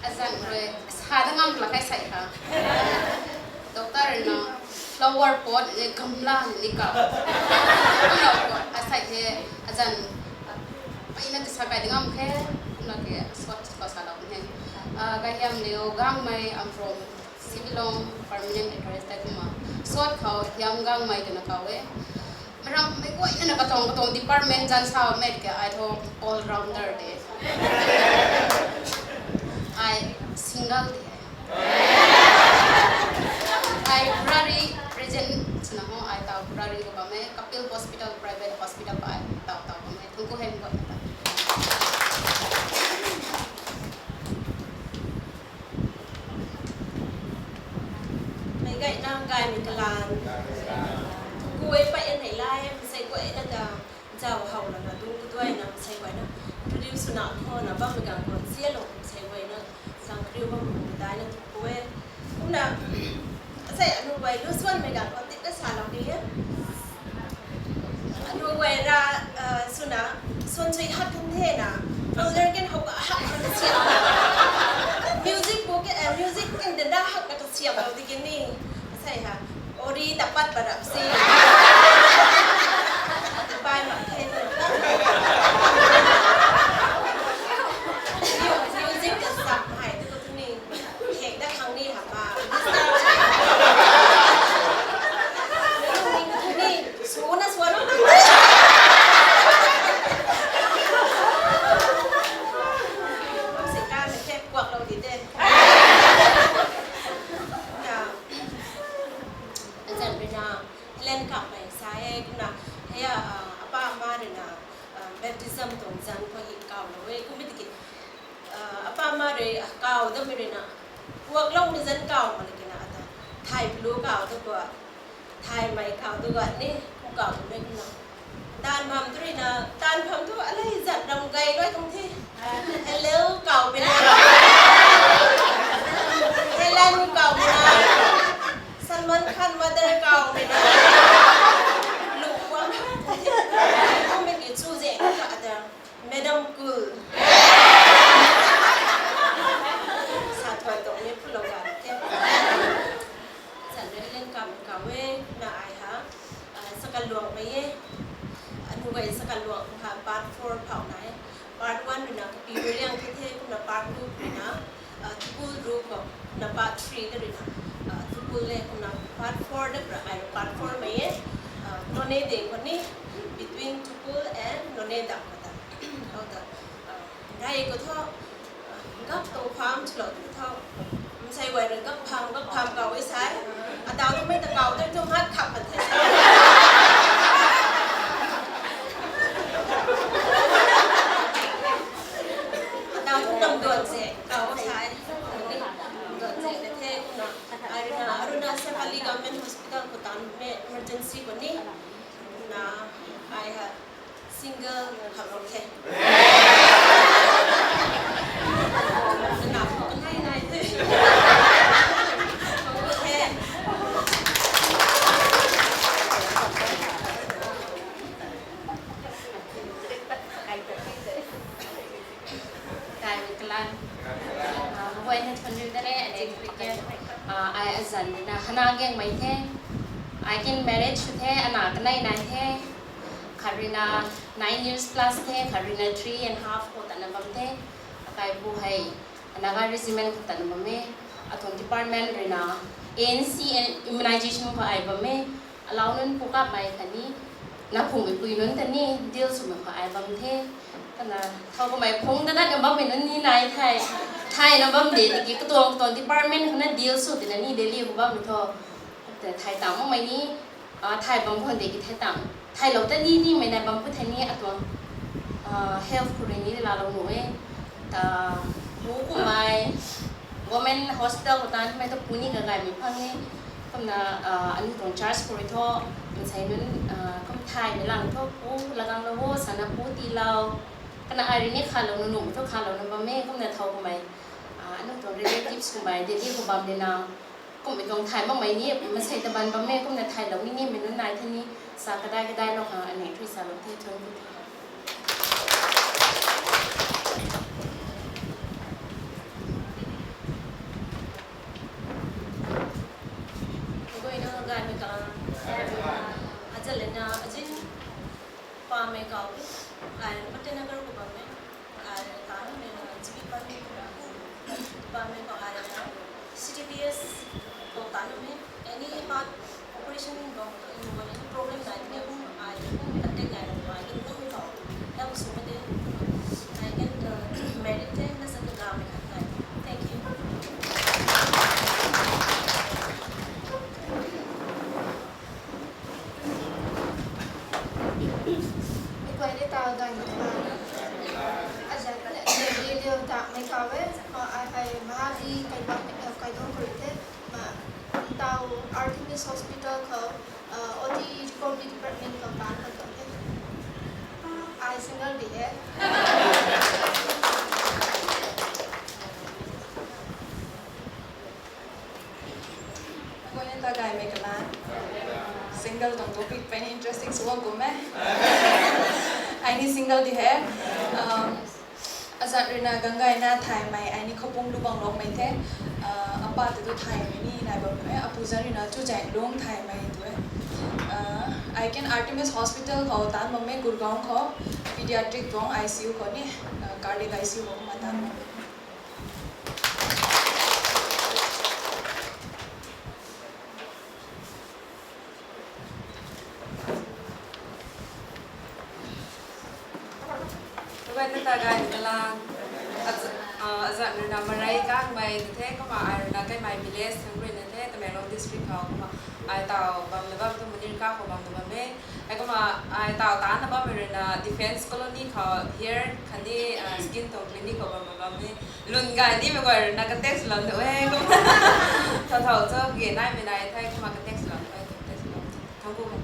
Azanc rui sa da ngam la kai sai ha. Doctor na flower pot ni gamla ni ka. Flower pot asai the azanc. Pai na ti sa kai da ngam khe. Na ke sot ko salou the. Ah, Gayliangliu Gaengmei, I'm from Sibilong, permanent address tei kumna. Sot khou Hiam Gaengmei twna kaw e. Meic ram meic guayna katuang katuang department zan sa mak khe, ai thu all rounder de. Ai single de. Ai Burari present swna ho, ai tau Burari khou bam e, Kapil Hospital, private hospital khou ai tau tau bam e. Thangc ku hei mei guayna ta. Meic guayna gaymei kalan. Thangc ku e, pai e nei lai, masei guayna ta zauc how lana dung kaduaina, masei guayna introduce swna khou na bammei ganv khou sialou, masei guayna zang kariu bam daina thangc ku e. Kumna, asei anu guay lu suanmei ganv khou tit na salou ni e. Anu guay ra, ah, swna, suan sui hak kan the na, folder kan how ka hak kan siam. Music book, eh, music kan da hak ka siam lou di kini. Asei ha, ori ta pat pa rap si. Bai mak the na. Music ta sap hai tu tu ni. Hek da khang ni ha pa. Ni, suna sua lo. Kum si kan hek kuak lou di de. Na, azanc rui na, Helen Kamei sa e, kumna, hei, ah, apa ama rui na, ah, baptism tuang zanc khou hi kaw lou e, kum mi tiki, ah, apa ama rui, ah, kaw da mi rui na, kuak lou mi zanc kaw ma na kina ata, thay plu kaw da kua, thay mei kaw da kua ni, kum kaw da mi kumna. Taanv pham tu rui na, taanv pham tu alei zat ram gay rui tuang the. Hello kaw mi na. Helen kaw mi na. Salman Khan mother kaw mi na. Lu kuang. Kum mi ki chu ze ka ada. Madam Cool. Sa thuan tuang ni pulou gan ke. Zan rui Helen Kamei kaw e, na ai ha, ah, Sakan Luang mei e. Anu guay Sakan Luang ha part four phau na e. Part one rui na Kapi Rui Liang the the, kumna part two rui na, ah, Thupul Ru khou, na part three ta rui na, ah, Thupul le, kumna part four da pra ai part four mei e. Ah, Noney de khou ni, between Thupul and Noney dam khou ta. Khou ta, ah, rai khou thu, Gak tuang pham chulou tu tho. Msei guay rui gak pham, gak pham kaw e sai. Adau tu mei ta kaw tu tu mat khap mat the. Adau tu nam duan se kaw e sai. Nam duan se na the kumna. Ai Government hospital khou tan me emergency khou ni na ai ha single khat rou the. Na ko nai nai the. Okay. Kai kalan. Ah, mabui na thun riu da re, ajing cricket. Ah, ai azan na hana geng mai the. Ai kin marriage sw the, ana kanei nai the. Khat rui na nine years plus the, khat rui na three and half khou tana bam the. Akai pu hei Naga regiment khou tana bam e. Atuang department rui na A N C immunization khou ai bam e. Alau nunc pu kap mai khatni, na phungmei pui nunc ta ni deal swmei khou ai bam the. Kana thau kamei phung ta na bammei nunc ni nai the. Thay na bam de tiki katuang katuang department khou na deal sw tina ni Delhi khou bammei thu. Te thay tang makmei ni, ah, thay bam khwan de ki thay tang. Thaylou ta ni ni mei nai bam khou the ni atuang, ah, health khou rui ni lalou nuh e. Ta pu kummei government hospital khou tan mei thu pu ni kagaymei phang e. Kumna, ah, aniu tuang church khou rui thu, mansei nunc, ah, kum thaymei lang thu pu laganglou o, sana pu tiilou. Kana ai rui ni khalou nuh nuhmei thu khalou na bam e, kumna thau kummei, ah, aniu tuang relatives kummei, Delhi khou bam de na. Kummei tuang thay makmei ni, masei ta ban bam e, kumna thaylou ni nimei nunc nai the ni, sa kadai kadailou khang anei thui salou the, thun ku the. Mabui na gaymei kalan. Azan le na azin pamei khou, ai Mate Nagar khou bam e, ai tanmei na G B Palm khou bam e, pamei khou ai C T B S khou tanmei, any heart operation bam khou, any problem nai ni hum ai contact nai na ai kin hum khou help sw mei de, ai kin, uh, married the na sa kagaymei khat nai. Thank you. Mei guay ni taw gaymei kalan. Azat ne video ta mei kaw e, ma ai hei Mahaji Kaidong, Kaidong khou rui the, ma taw Artemis Hospital khou, uh, O T recovery department khou tan khou tuang the. Ai single di e. Mei guay ni taw gaymei kalan. Single tuang topic peyna interesting sw bam kum e. Ai ni single di he. Um, azat rui na Gangai na thaymei, ai ni Khapung Lubang Longmei the. Uh, apa ta tu thaymei ni nai bam nuh e. Apu zan rui na Chuzaenglung thaymei tu e. Uh, ai kin Artemis Hospital khou tan bam e, Gurgaon khou, pediatric tuang I C U khou ni, uh, cardiac I C U khou kumna tan bam e. Mei guay ni taw gaymei kalan. Azat, ah, azat rui na Marei Kangmei tu the, kumna ai rui na Kaimei village thang rui na the, Tamenglong district khou, kumna ai taw bam na bam tu Munirka khou bam na bam e. Ai kumna ai taw tan na bammei rui na Defence Colony khou hair khatni, ah, skin tuang clinic khou bam na bam e. Lun gay nimei guay rui na contact swlou nuh e. Kumna thau thau cho ge naimei nai the, kumna contact swlou nuh e, contact swlou. Thang ku e.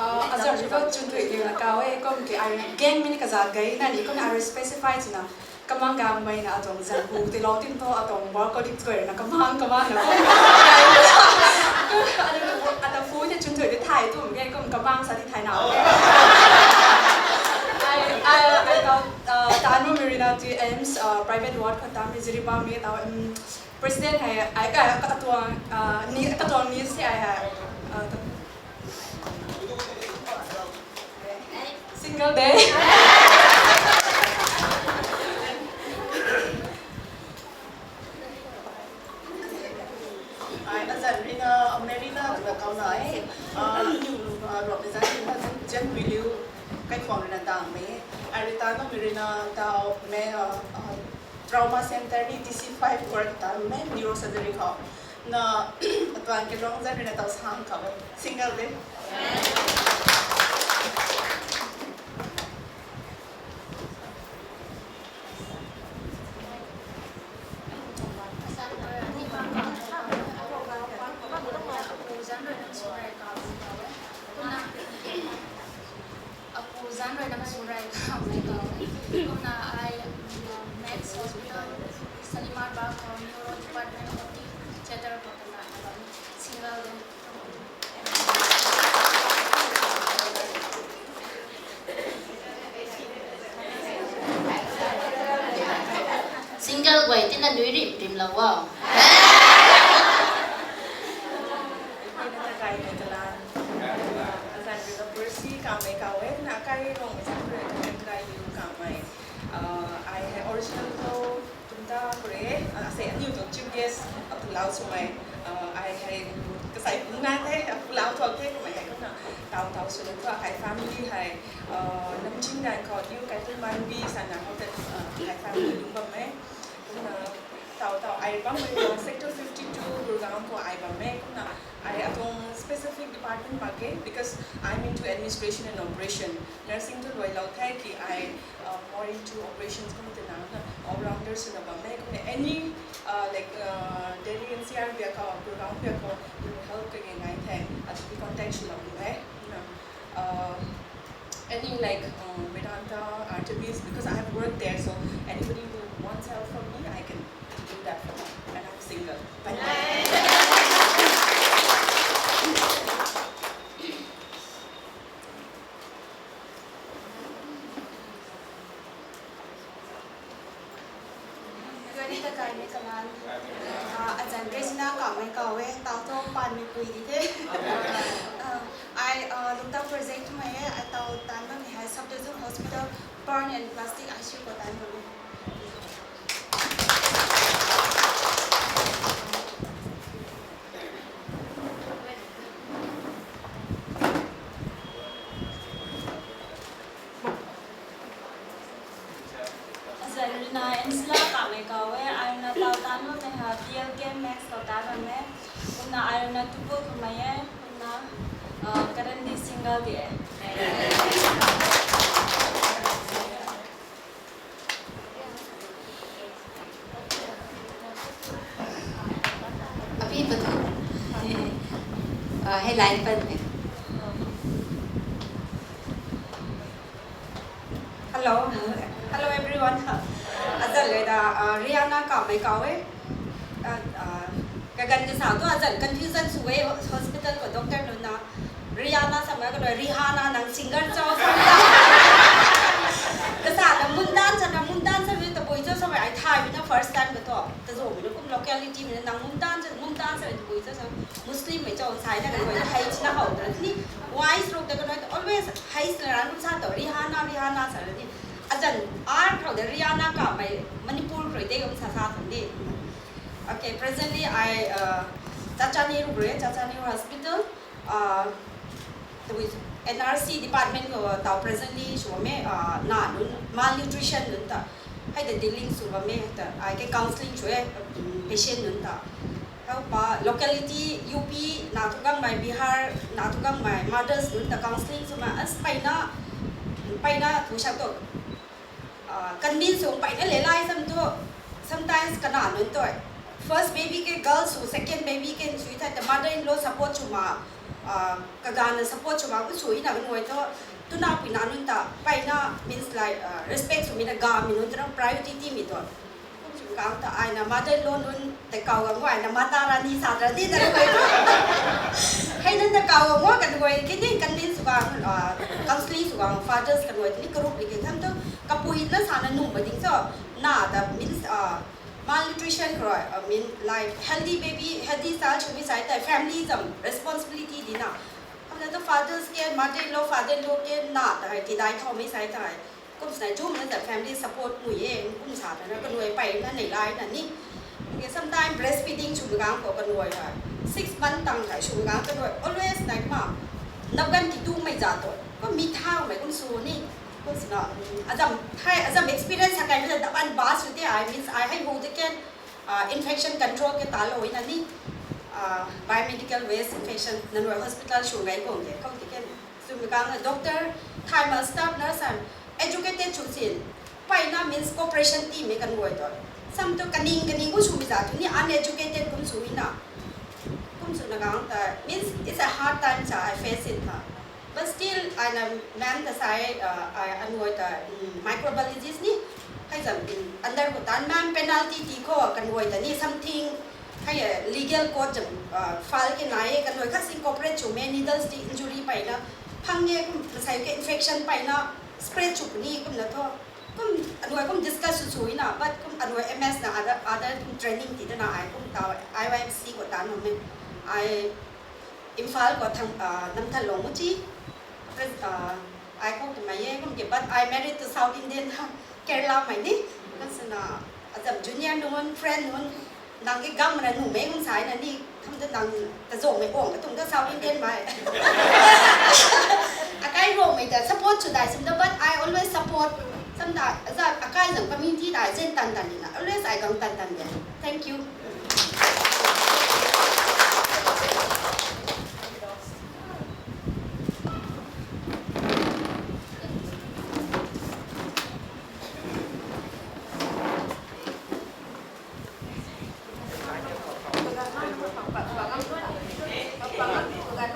Ah, azat rui thu Chunthuiliu na kaw e, kum ki ai gang mini kazat gay na ni, kum ai specify swna, kamang gangmei na atuang zan hu tilou tim thu atuang work colleagues guay rui na kamang kamang na kum. Ata phu the Chunthui de thay tum ge, kum kamang sa di thay na. Ai, ai, ai taw, ah, tanmei rui na tu AIIMS, ah, private ward khou tanmei Jiribam mi taw, um, president hei, ai ka, katuang, ah, ni, katuang ni se ai hei, ah, single de. Ai, azat rui na Marina twna kaw na e. Ah, ah, ruak na zan rui na zan, zan rui liu, kaikhwang rui na tangmei. Ai rui tanmei rui na taw me, ah, ah, trauma center ni T C five ward tanmei, neurosurgery khou. Na, atuang kilong zan rui na taw sang kaw e. Single de. Zan rui na masurai kau mei kau. Kumna ai, uh, Max Hospital, Shalimar Bagh khou Neuro Department of the Theatre khou tana na bam single de. Single guay tina nui rim rim lou o. Azan rui na Percy Kamei kau e, na kai rong zan rui na kai liu Kamei. Uh, ai hei original khou tumta kure, uh, ase aniu tuang chief guest, uh, pulau swmei, uh, ai hei kasai pung na the, uh, pulau tuang the, kamei hei kumna tau tau swna thu, akai family hei, uh, Namching dan khou, New Kaitunmanbi sana khou te, uh, akai family lung bam e. Kumna tau tau ai bam e, uh, Sector fifty-two Gurgaon khou ai bam e. Kumna ai atuang specific department mak ge, because I'm into administration and operation. Nursing tu luai lou the ki ai, uh, more into operations kum tina na all-rounder swna bam e. Kumna any, uh, like, uh, Delhi N C R biak khou, Gurgaon biak khou, help kage nai the, atu contact swlou e. Kumna, uh, any like, uh, Vedanta, Artemis, because I have worked there, so anybody who wants help from me, I can do that for them. And I'm single. Bye. Gari ta kai ni kaman. Ah, azan Regina Kamei kau e, tau thu panmei pui di the. Ah, ai, ah, Lungtang project mei e, ai tau tan bam ni hei Sub Division Hospital, Burn and Plastic I C U khou tan bam e. Azan rui na Ansila Kamei kau e, ai rui na tau tan bammei ha B L K Max khou tan bam e, kumna ai rui na Tupul Kamei e, kumna, uh, currently single di e. Abhi patu. Ah, hei line pan e. Hello. Hello everyone. Azan le da, ah, Rihanna Kamei kau e. Ah, ah, kaganv kasa tu azan confusion sw e, hospital khou doctor nunc na Rihanna samei kanu Rihanna nang singer cho samei. Kasa na Mundan sa na Mundan samei tabui cho samei ai thay mi na first time ka tu. Tazo mi na kum locality mi na nang Mundan sa Mundan samei tabui cho sa Muslim mei cho sai na kanu hei china how ta ni wise ruk ta kanu always hei sna ran sa to Rihanna Rihanna sa ni. Azan ar khou de Rihanna Kamei Manipur khou de um sa sa ni. Okay, presently I, uh, Chachani ruk re, Chachani Hospital, uh, with N R C department khou tau presently sw bam e, uh, na nunc malnutrition nunc ta, hei ta dealing sw bam e, ta ai ke counselling sw e, um, patient nunc ta. Hou pa locality U P na thu gangmei, Bihar na thu gangmei mothers nunc ta counselling sw ma as pai na, pai na thu sa to. Ah, convince sw pai na le lai sam tu, sometimes kana nunc tu first baby ke girl sw, second baby ke sw thei ta mother in law support sw ma, ah, kagana support sw ma ku sw na kanu tu, tuna pui na nunc ta pai na means like, ah, respect sw mi na ga mi nunc tu priority ti mi tu. Kum sw kang ta ai na mother in law nunc ta kau ga ngu ai na mata rani sa rani ta ngu ai. Hei nunc ta kau ga ngu kanu ai kini convince sw kang, ah, counselling sw kang fathers kanu ai ni group ni ke tham tu kapui na sa na num ba ding so na ta means, uh, malnutrition khou rui, uh, mean like healthy baby, healthy child sw mi sai ta family zam responsibility di na. Hamna tu fathers ke, mother in law, father in law ke na ta hai tidai thau mi sai ta hai. Kum sa na jum na ta family support mui e, kum sa ta na kanu ai pai na nei lai na ni. Ke sometime breastfeeding sw mi kang khou kanu ai hai. Six month tang kai sw mi kang kanu ai always na ma. Napgan ki tu mei za to. Ko mi thau mei kum sw ni. Kum sw na, mm, azam, hei, azam experience ha kai mi ta daban ba sw te ai, means ai hei hu te ken, ah, infection control ke ta lou na ni, ah, biomedical waste infection nanu ai hospital sw gai kong ke, kau te ken. Sw mi kang doctor, thai ma staff nurse an, educated sw sin, pai na means cooperation team e kanu ai to. Sam tu kaning kaning kum sw mi za tu ni uneducated kum sw na. Kum sw na kang ta, means it's a hard time cha I face it tha. But still, ai na ma'am ta sai, uh, ai anui ta, um, microbiologist ni, hei zam, um, under khou tan ma'am penalty ti khou kanui ta ni something, hei, uh, legal code zam, uh, file ke nai e, kanui khat si cooperate chu me, needles ti injury peyna phang e, kum masai ke infection peyna spread chu puni kumna tho. Kum anui kum discuss sw sw na, but kum anui M S na other, other kum training ti na ai kum tau I Y M C khou tan nuh me. Ai Imphal khou thang, ah, Namthanlong Muchi. Pres-, ah, ai khou kum mai e kum ke, but I married to South Indian, Kerala mei ni. Kan sana azam junior nunc, friend nunc, nang ke gam mana nuh mei kum sai na ni, tham ta nang ta zong mei ong ka tum ta South Indian mei. Akai rong mei ta support chu dai sim ta, but I always support. Sam ta, aza akai zam community dai zen tan tan ni na. Always ai gang tan tan de. Thank you.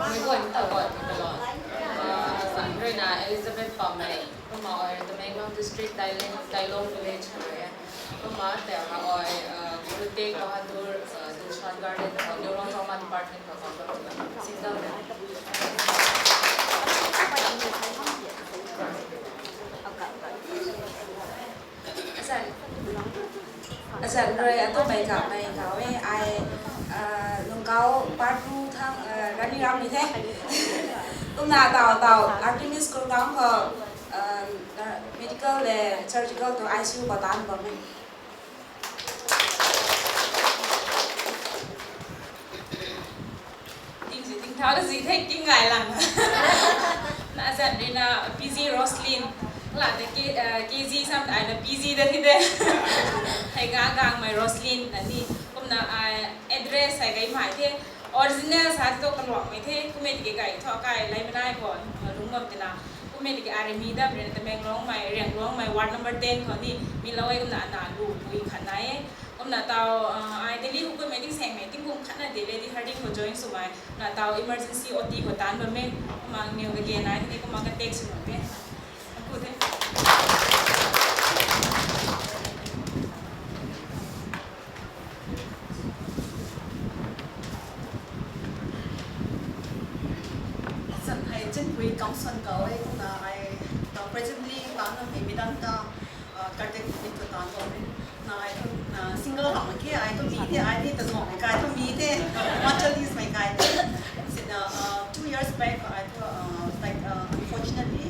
Mei guan ta guan ta lo. Ah, san rui na Elizabeth Pamei. Kumna ai Tamenglong District, Tailong, Tailong Village khou rui e. Kumna tei na ai, ah, Guru Tegh Bahadur, ah, Dilshad Garden khou, Neuroma Department khou, khou, single. Azan, azan rui atummei kamei kau e, ai, ah, Lungkau part two thang, ah, rani ram ni the. Kumna tau tau Artemis Kurgaon khou, ah, medical le surgical tu I C U khou tan bam e. Ting zi ting thau zi the, ting ngai lang. Na azan rui na P G Roslyn. La de K-, eh, K G sam ai na P G de thi de. Hei ga gang mei Roslyn na ni. Kumna ai address hei gai mai the. Original sa to kaluang mei the. Kumei tiki gai tho kai lai manai ko, eh, lung bam tina. Kumei tiki army dam rui na Tamenglong mei, Riangluang mei, ward number ten khou ni. Mi lou e kumna na lu pui khat na e. Kumna tau, ah, ai Delhi khou kummei ting seng mei, tingkum khat na Delhi di Harding khou join sw mei, na tau emergency O T khou tan bam e, kumna niw kage nai tini kumna contact sw bam e. Aku the. San hei Chinpui Kamson kau e, kumna ai, uh, presently, ta na hei Medanta, uh, cardiac unit khou tan bam e. Na ai thu, uh, single hang ki, ai thu mi the, ai ni ta zong mei kai thu mi the, Himachal East mei kai the. Sina, uh, two years back, ai thu, uh, like, uh, unfortunately,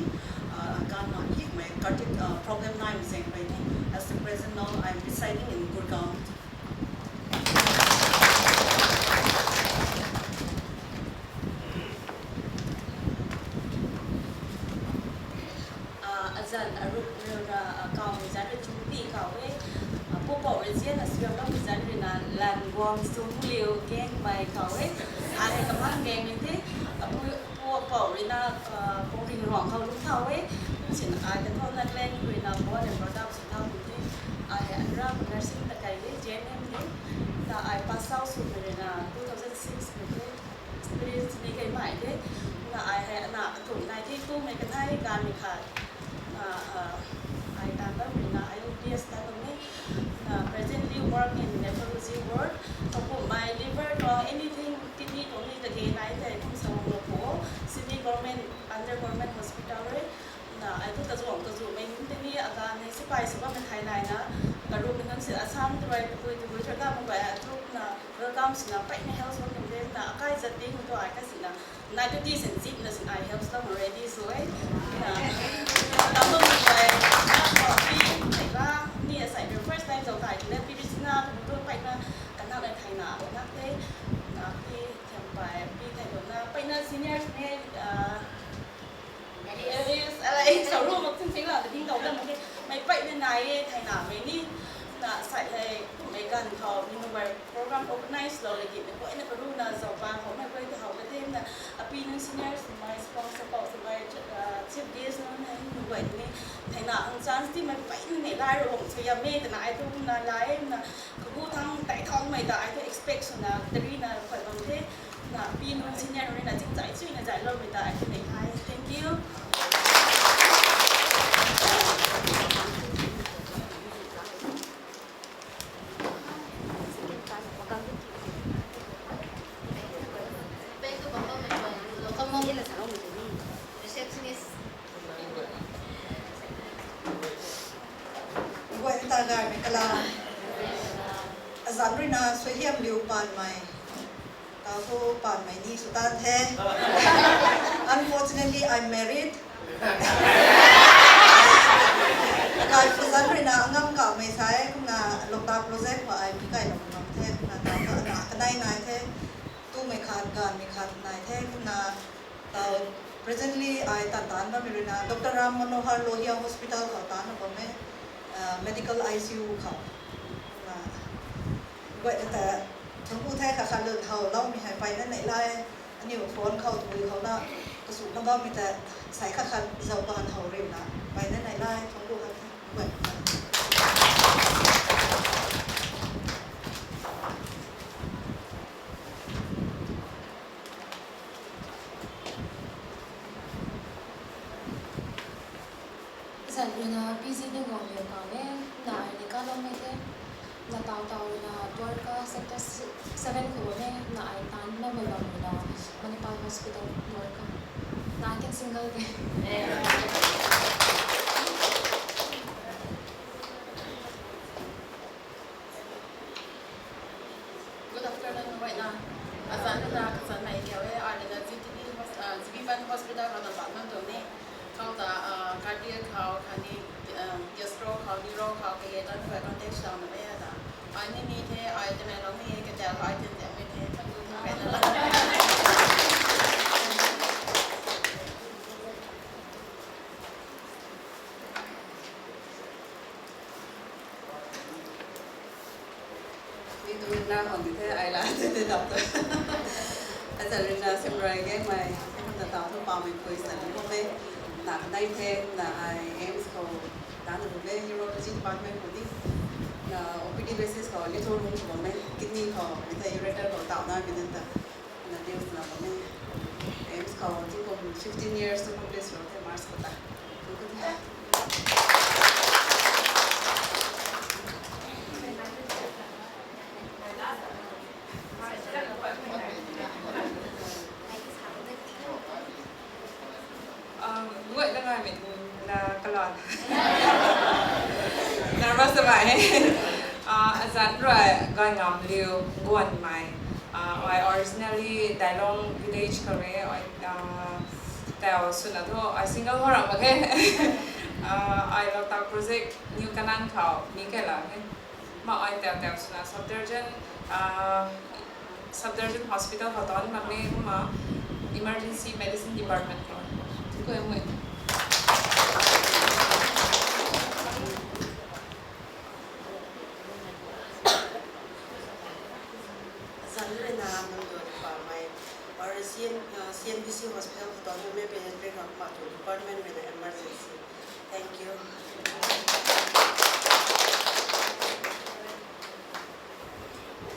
uh, gan ma ki mei cardiac, uh, problem nai mei zeng pai the. As the present now, I'm residing in Gurgaon. Ah, azan arup riu na, ah, kawmei zan rui Chungpi kau e. Ah, pu pou rui zian na sriam loumei zan rui na Languang Sumliu Gangmei kau e. Ai hei kamang gang ni the. Ah, pu, pu pou rui na, ah, Pongring Ruang khou lung thau e. Kum sin ai ta thau na Glen rui na born and brought up sw thau ni the. Ai hei Anra nursing ta kai e, J N M ni. Na ai pass out sw rui na two thousand six ni the. Experience ni kai mai the. Na ai hei na atum nai the, tumei kathai ganmei khat. Na, ah, ai tan bam rui na I O P S tan bam e. Na presently work in nephrology ward. Kakum mei liver tuang anything, kidney tuang ni kage nai the, kum sa bam lo po. Sydney Government, under Government Hospital rui. Na ai thu kazuang kazu mei nunc tei ni aganv hei sipai sw bammei thai nai na. Karuhmei nunc si Assam tu rui, tabui tabui thaka mei guay athuk na welcome sina peyna help sw bam the na, akai zat ti hung tu ai ka sina. Nai tu ti sin zip na sin ai help sw bam ready sw e. Na, tam bam mei guay, na, coffee, thei ba, ni asai rui first time zau tai, na, pi ri sina, tabui tu peyna, kanak nai thei na, kanak the, na, pi, thiam pai, pi thei tu na, peyna senior ne, ah, Yes, ala e, sa ru mak ching ching la, ting tau dam ke. Mei peyna nai e, thei na mei ni. Na sai hei, kummei ganv khou, mi number program organize lou le ki, mei peyna karu na zau pa khou, mei peyna hau ka them na, api nunc senior swmei, sponsor pou swmei, ah, chief guest nunc hei, mi guay ni. Thei na, ang chance ti mei peyna ni lai ru bam sw ya me, twna ai tu na lai na, kagu thang, tai thang mei ta, ai tu expect swna, tari na, khat bam the. Pi nunc senior nunc na chingzai chuina zai lou mei ta ai tu nei thai. Thank you. Receptionist. Guay ta gaymei kala. Azanc ruina suaihiam liu panmei. Tau thu panmei ni sw tan the. Unfortunately, I'm married. Kai phu zanc ruina ngam kamei sa e, kumna Loktak project khou ai mi kai lou ngam the, kumna tau thu ana kanei nai the. Tumei khat, ganvmei khat nai the, kumna tau presently ai tan tan bammei ruina Doctor Ram Manohar Lohia Hospital khou tan na bam e, medical I C U khou. Kumna guay ta thangku the kha khat lun how loumei hei payna nei lai. Aniu phone khou tui khou na kasuna bammei ta sai kha khat zau pan how rina payna nei lai, thangku khat the guay ta. Zanc ruina P G Dinggong liu kau e, na ai ni kaloumei the, na tau tau ruina Dwarka sector seven khou bam e, na ai tan na mei bam ruina Manipal Hospital Dwarka, na ken single the. Good afternoon, guayna. Azanc ruina kazanc mei liu e, ai ruina G B Ban Hospital khou na bam nang tuang ni. Khou ta cardiac khou khatni gastro khou, neuro khou kage tan khou contact sa na e ta. Ai ni ni the, ai Tamenglong ni e, katel ai Tamenglong ni the, thangku the, guayna. Mi tu ruina hon di the, ai la the the tau tu. Azanc ruina simrai gaymei, kumna tau thu pameipui sa ni bam e, na kanei the, na ai AIIMS khou tan na bam e, urology department khou ni, na O P D basis khou litho room khou bam e, kidney khou, mi ta ureter khou tau na mi nunc ta. Na news na bam e. AIIMS khou tingkum fifteen years tu complete sw the March khou ta. Guay ta gaymei na kalan. Nervous ta bai he. Azanc rui Gayngamliu Guanmei. Ai originally Dailong village khou re, ai tau swna thu ai single ho ram mak khe. Ai Loktak project New Kanan khou mi kai la khe. Ma ai tau tau swna Safdarjung, Safdarjung Hospital khou tan mak e, kumna emergency medicine department khou. Thangku e mui. Azanc ruina Nungdun Pamei, or C N, uh, C N B C Hospital khou tan na mei, pediatric khou kumna tu department ruina emergency. Thank you.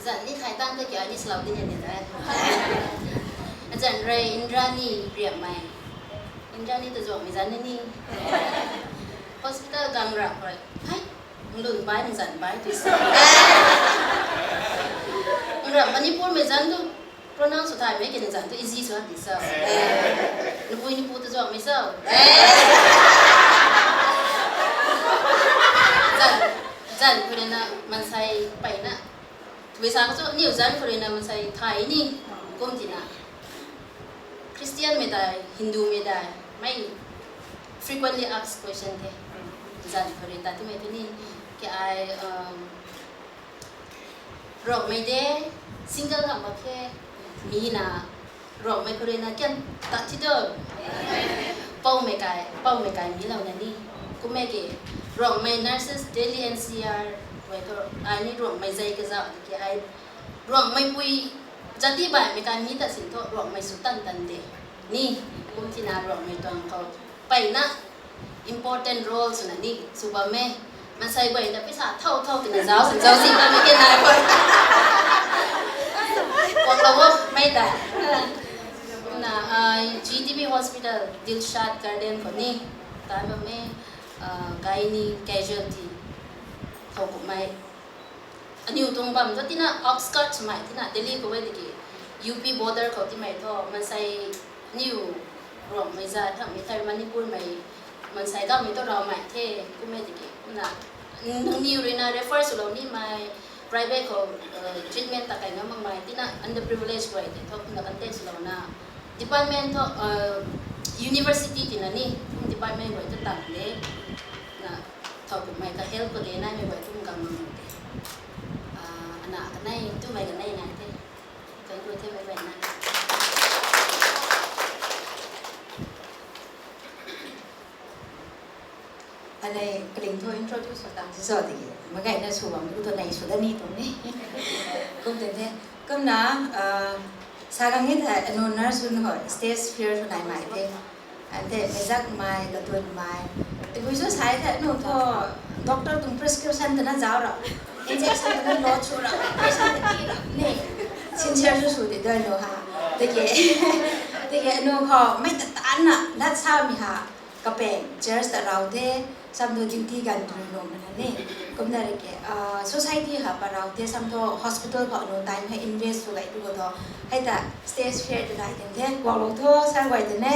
Zanc ni thai tang ta ki ai ni slow di ni ni ta. Azanc rui Indrani Riamei. Indrani ta zuangmei zanc ni ni. Hospital gang rap rui. Hai, nglun bai, nzanc bai tu sa. Ngram Manipurmei zanc tu pronounce sw thaymei kina zanc tu easy sw hak di sa. Npui nipu ta zuangmei sa. Zanc, zanc khou ruina mansei peyna. Tabui sa khou chu aniu zanc khou ruina mansei thay ni. Kum tina Christianmei dai, Hindumei dai, mei frequently asked question the. Zanc khou rui ta timei tu ni, ki ai, Ruangmei de, single hamh mak khe, mi na, Ruangmei khou ruina kian ta thi tu. Poumei kai, poumei kai mi lou na ni. Kummei ki, Ruangmei nurses Delhi N C R, wei thu, ai ni Ruangmei zei kazauh di ki ai, Ruangmeipui, jati baihmei kai mi ta sin thu, Ruangmei sw tan tan de. Ni, kum tina Ruangmei tuang khou, peyna, important role swna ni sw bam e. Mansei guay ta pisa thau thau tina zauc sin zauc si bam e ke nai khou. Kuang lou o, mei ta. Na, uh, G T B Hospital, Dilshad Garden khou ni, tai bam e, uh, gynae casualty, thow kumhmei. Aniu tuang bam thu tina outskirt swmei tina Delhi khou e tiki, U P border khou timei thu, mansei niu Ruangmei za, thammei thei Manipur mei, mansei gammei thu rawmei the, kummei tiki, kumna, nangniw ruina refer swlou nimei, private khou, uh, treatment ta kai ngam makmei, tina underprivileged guay tei thu, kumna contact swlouna, department thu, uh, university tina ni, kum department guay thu tan de, na, thow kumhmei ka help kage naimei guay kum gang mang de. Ah, ana kanei, tumei kanei nai the. Thank you, thank you very much. Anei kaling thu introduce sw tang si so di. Magaina sw bam tu thu nei sw da ni tuang ni. Kum tei the. Kumna, ah, sa gang e the, anu nurse hun ho, stage fear thu nai mai the. Ante meic zakmei, katutmei. Tabui sw sai the, anu thu doctor tuang prescription twna zauc ra. Injection twna load sw ra. Patient ta ti ra. Ni sincere sw sw di doi nu ha. Tiki, tiki anu khou mei ta tanna lat samei ha. Kapeng church ta rau the, sam thu duty ganv tu nu mana ni. Kumna rike, ah, society ha pa rau the, sam thu hospital khou nu time hei invest sw gay tu khou thu. Hei ta stage fear ta dai kan the, guanglou thu sir guay ta ne.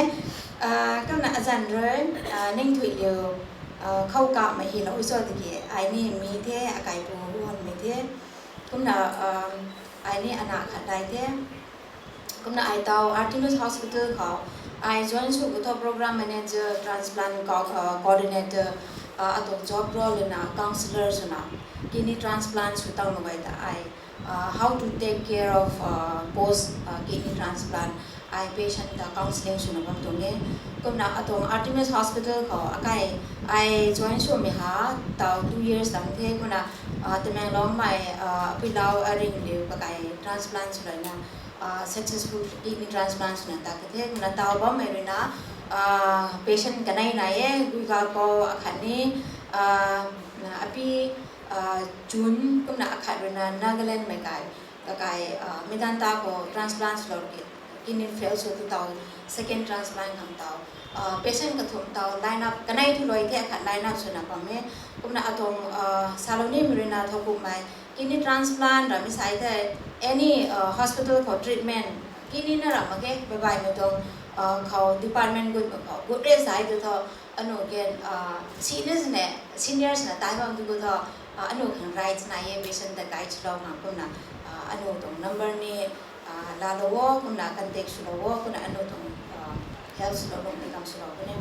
Ah, kumna azan rui, ah, Ningthuiliu, ah, khou kamei hilou so tiki, ai ni mi the, akaipu Ruanmei the. Kumna, ah, ai ni ana khat dai the. Kumna ai tau Artemis Hospital khou, ai join sw khou thu program manager, transplant co-, uh, coordinator, uh, atuang job role na counselor swna, kidney transplant sw tau mak gay ta ai, uh, how to take care of, uh, post, uh, kidney transplant, ai patient ta counselling swna bam tuang e. Kumna atuang Artemis Hospital khou akai ai join swmei ha, tau two years tang the, kumna, uh, Tamenglong mei, uh, Puilau Aringliu kakai transplant sw rui na, uh, successful kidney transplant swna ta ka the, kumna tau bammei rui na, uh, patient kanei nai e, Guiga Pou akhat ni, uh, na api, uh, Chun, kumna akhat rui na Nagaland mei kai, kakai, uh, Medanta khou transplant swlou ki, kidney fail sw tu tau, second transplant khang tau. Uh, patient kathumh tau line up, kanei thu lui the akhat line up swna bam e. Kumna atuang, uh, salou nimei rui na thow kumhmei, kidney transplant ramei sai the, any, uh, hospital khou treatment, kidney na ram mak ge, babaimei tuang, uh, khou department gut mak khou, gut re sai tu thu, anu gen, uh, seniors ne, seniors na tai bam tu khou thu, uh, anu khang rights nai e, patient ta guide swlou khang kumna, uh, anu tuang number ni, uh, laalou o, kumna contact swlou o, kumna anu tuang, uh, help swlou lung ni kam swlou kuni.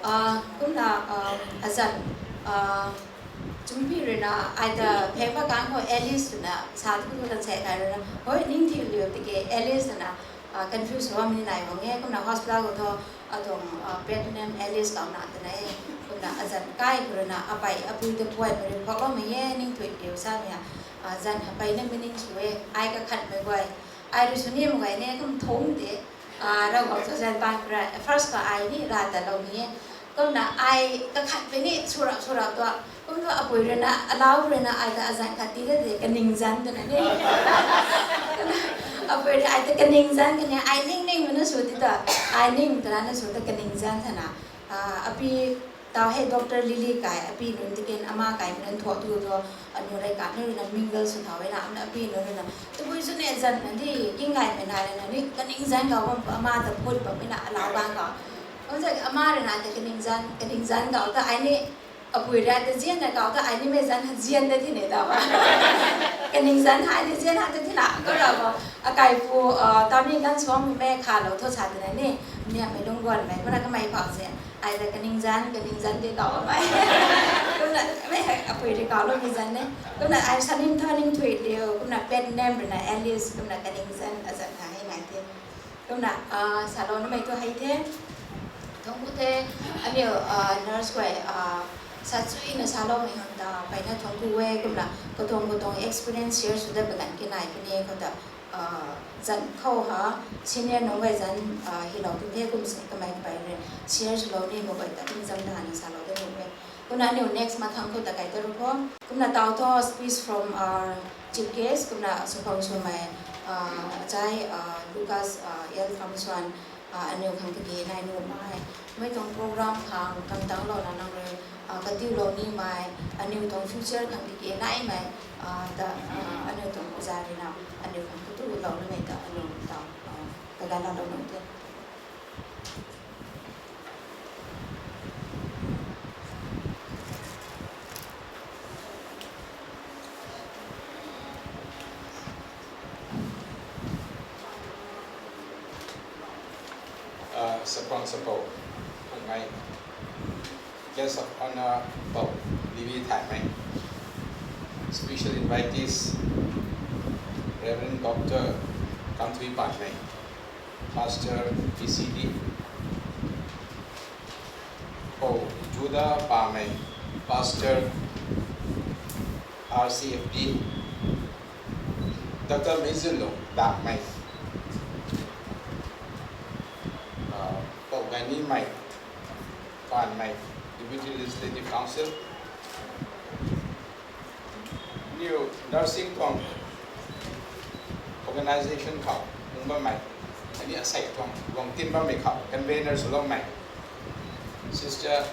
Uh, kumna, uh, azan, uh, Chungpi rui na, ai ta phek ba kang khou Alice swna sa tu khou kan se kai rui na, hoi, Ningthuiliu tiki Alice swna, uh, confuse sw bam ni nai bang e, kumna hospital khou thu, atuang, uh, pet name Alice kau na twna e, kumna azan kai khou rui na, apei, apui ta puaymei rui phak bammei e, Ningthuiliu samei a, uh, zan apei na meaning sw e, ai kakhatmei guay, ai rui sw ni mak gay ne, kum thung de, Ah, Ravguangc ta zan pan khou rui, first khou ai ni ra ta lou ni e. Kumna ai kakhat pei ni sw rap sw rap tua. Kum thu apui rui na, alau rui na ai ta azan khat ti ta de, kaningzan twna ni. Apui rui ai ta kaningzan kani, ai ning ning mei na sw ti ta, ai ning twna na sw ta kaningzan thana. Ah, api tau hei Doctor Lily kai, api nunc tiken ama kai nunc thuak tu thu, anu rui ka nunc rui na mingle sw thau e na, amna api nunc rui na, tabui sw ne zan na di, king gaymei nai rui na ni, kaningzan kau bam, ama ta phut bammei na, alau bang kau. Kum zan ama rui na ta kaningzan, kaningzan kau ta ai ni, apui rui ta zian na kau ta ai ni mei zan zian ta thi ne ta ba. Kaningzan hai ni zian hai ta thi na, kau ra bo. Akaipu, uh, tami gan suang mei khalou thu sa twna ni, niamei lungc guanmei, kumna kamei phau se. Ai ta kaningzan, kaningzan de kau mei. Kumna, mei hei apui rui kau lou ni zan ne. Kumna ai sa nim thu Ningthuiliu, kumna pet name rui na Alice, kumna kaningzan azan ha hei nai the. Kumna, ah, salou namei thu hei the. Thangc ku the, aniu, ah, nurse guay, ah, sa chuina saloumei hang ta, peyna thangc ku e, kumna, katuang katuang experience share sw dat pa ganv ki nai puni, khou ta, ah, zan khou ha, senior nunc guay zan, ah, hilou tu the, kum se kamei kapey rui, share swlou ni mak guay ta, kum zam dana salou dat ni e. Kumna aniu next mathang khou ta kai ta ru kho. Kumna tau thu speech from our chief guest, kumna sw khang swmei, Chai Lucas L Kamsuan, aniu khang tiki nai nuh mai, mei tuang program khang kang tangclou na nang rui katiulou nimei, aniu tuang future khang tiki naimei ta, aniu tuang oja rui na aniu khang katiulou nimei ta aniu ta kaganvlou nung the. Sakhwang Sapou, Pungmei, Guest of Honour Pou Lily Thaymei, special invitees, Reverend Doctor Kamthui Panmei, Pastor P C D, Pou Juda Pamei, Pastor R C F D, Doctor Meizunlung Dakmei, Pou Gainimei Panmei, Deputy Legislative Council, aniu nursing tuang organisation khou lung bammei, ani asei tuang guang tin bammei khou convener swloumei, Sister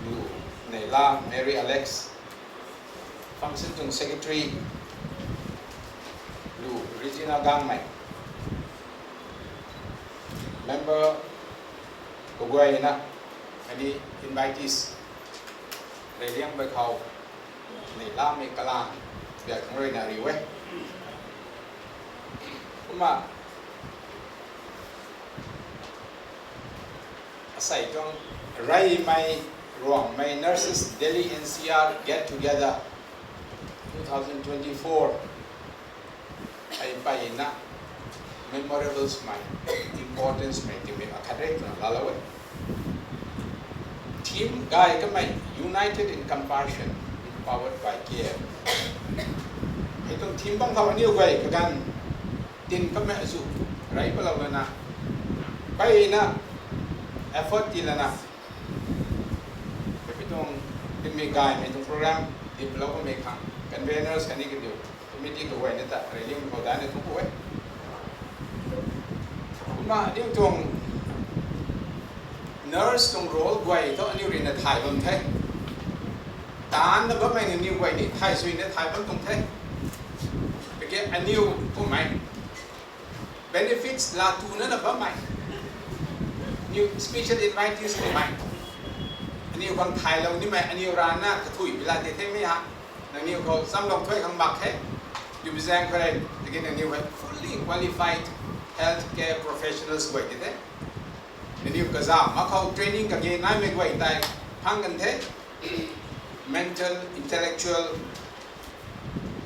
Lu Neila Mary Alex, function tuang secretary Lu Regina Gangmei, member kaguayna, ani invitees, reiliangmei khou, neilamei kalam, biak khang rui na riu e. Kumna, asei tuang reymei, ruangmei Nurses Delhi N C R Get Together two thousand twenty-four hei mpeyna memorable swmei, importance mei timei akhat re twna laalou e. Theme gay kamei United in Compassion, Empowered by Care. Hei tuang theme bang khou aniu guay kaganv tin kamei azu rey palou lana, mpeyna effort tii lana, hei tuang tinmei gaymei tuang program dinlou kamei khang conveners khatni kaniw committee kaguayna ta reyliang khou daihna thungc ku e. Kumna aniu tuang nurse tuang role guay thu aniu ruina thay bam the. Taanna bammei nangniw guay ni thay suina thay bam tuang the. Tiki aniu kummei benefits laa tuna na bammei, aniu special invitees kummei, aniu khang thaylou nimei aniu rana kathuipi laa di themei ha. Nangniw khou chamlou thuy khang mak khe. Aniu bizaeng khou rei, tiki nangniw hei fully qualified healthcare professionals guay di the. Nangniw kazauh mak khou training kage naimei guay tei phang kan the. Mental, intellectual,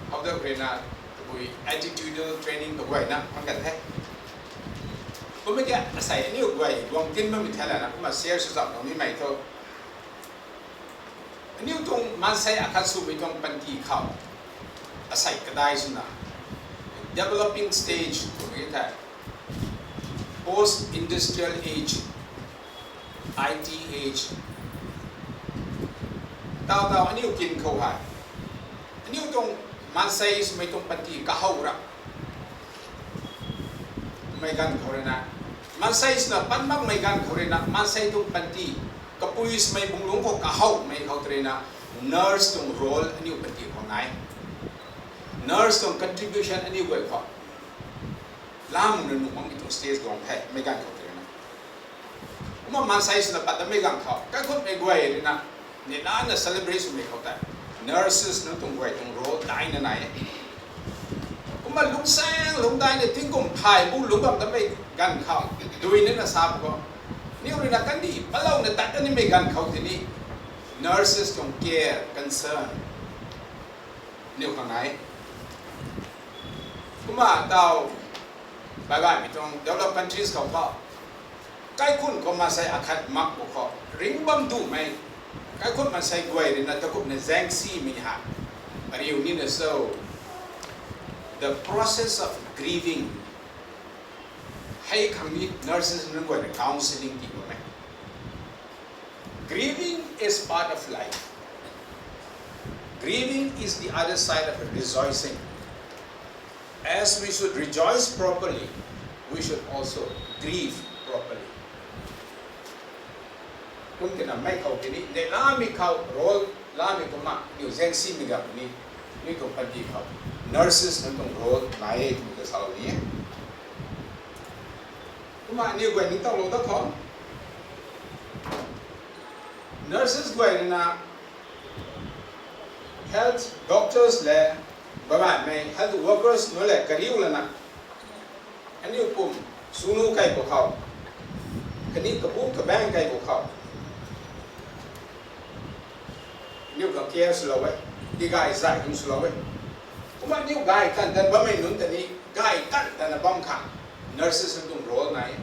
how the ruina, tabui attitudinal training kaguayna phang kan the. Kummei ki asei aniu guay guang tin bammei the lana kumna share sw zauhlou nimei thu, aniu tuang maansei akhat swmei tuang panty khou, asei kadai swna, developing stage twmei the, post industrial age, I T age, taw taw aniu kin khou hei, aniu tuang maansei swmei tuang panty kahow ra mei ganv khou ruina, maansei swna pan makmei ganv khou ruina, maansei tuang panty kapui swmei bunglungc khou kahowmei khou tw ruina, nurse tuang role aniu panty khou nai. Nurse tuang contribution aniu guay khou lam na nuh makmei tuang stage guang the mei ganv khou tw ruina. Kumna maansei swna pat tamei ganv khou kaikhunhmei guay ruina, neihla na celebrate swmei khou tei, nurses nunc tuang guay tuang role daina nai e. Kumna lungcsaeng lungcdaina tingkum phay bu lungc bam tamei ganv khou, duina na sa pu khou, aniu ruina kandih palouna tat nimei ganv khou tini, nurses tuang care, concern aniu khang nai. Kumna taw, baihbaihmei tuang developed countries khou khou, kaikhunc khou maansei akhat mak pu khou ringc bam dumei, kaikhunc maansei guay ruina takumna zaengsimei ha, ariu nina so, the process of grieving, hei khang ni nurses nunc guayna counselling tii bam e. Grieving is part of life. Grieving is the other side of rejoicing. As we should rejoice properly, we should also grieve properly. Kum tina mei khou tini, ne lami khou role lami kumna, niu zengsi mi gap ni, ni tuang panty khou. Nurses nang tuang role nai e, kum ta salou ni e. Kumna niu guay ni taulou da khou. Nurses guay na health doctors le, babaimei health workers nu le kariu lana. Aniu pum, sunu kai bo khou. Kani kabu kabaeng kai bo khou. Niu ka care swlou e, tigay zay kum swlou e. Kumna niu gay kan tan bammei nunc ta ni, gay kan tan na bam khang, nurses nang tuang role nai e.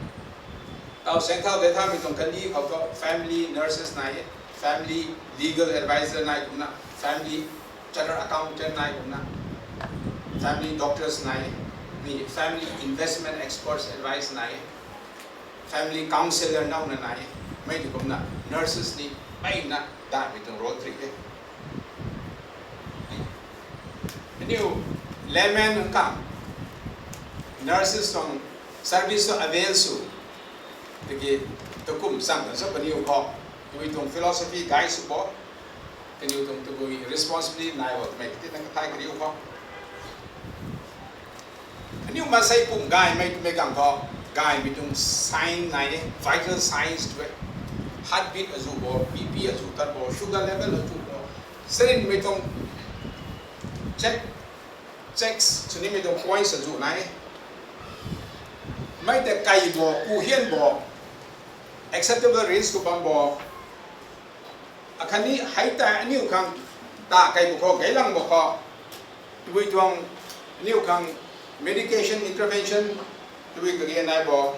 Tau seng thau de thamei tuang kandih khou thu family nurses nai e, family legal advisor nai kumna, family chartered accountant nai kumna, family doctors nai e, mi family investment experts advice nai e, family counsellor nauna nai e, mei ti kumna nurses ni mpeyna daihmei tuang role tri e. Aniu layman nunc khang nurses tuang service tu avail sw, tiki tukum chang tan sa paniw khou, tabui tuang philosophy guide sw bo, kaniw tuang tabui responsibility nai bo twmei kati na kathai kariu khou. Aniu maansei pum gaymei twmei kang khou, gaymei tuang sign nai e, vital signs tu e. Heartbeat azu bo, B P azu tat bo, sugar level azu bo. Sarinmei tuang check, checks swnimei tuang points azu nai e. Mei ta kai bo, ku hian bo, acceptable range khou bam bo. Akhatni hei ta aniu khang ta kai bo khou, gaylang bo khou. Tabui tuang aniu khang medication intervention, tabui kage nai bo.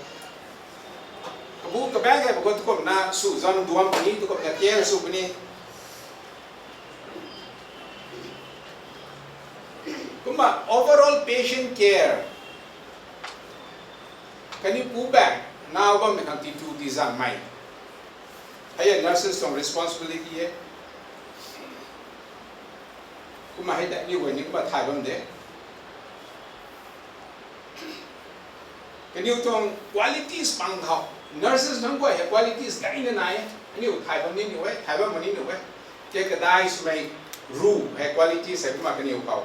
Kabu kabaeng kai bo khou tukumna sw zam duam puni, tukumna care sw puni. Kumna overall patient care. Kaniw pu baeng, nau bammei khang titu tizangmei. Hei e nurses tuang responsibility e. Kumna hei ta aniu guay ni kumna thay bam de. Kaniw tuang qualities pang khou, nurses nunc guay hei qualities gayna nai e. Aniu thay bam ni niu e, thay bam ma ni niu e. Ke kadai swmei ru hei qualities hei kumna kaniw khou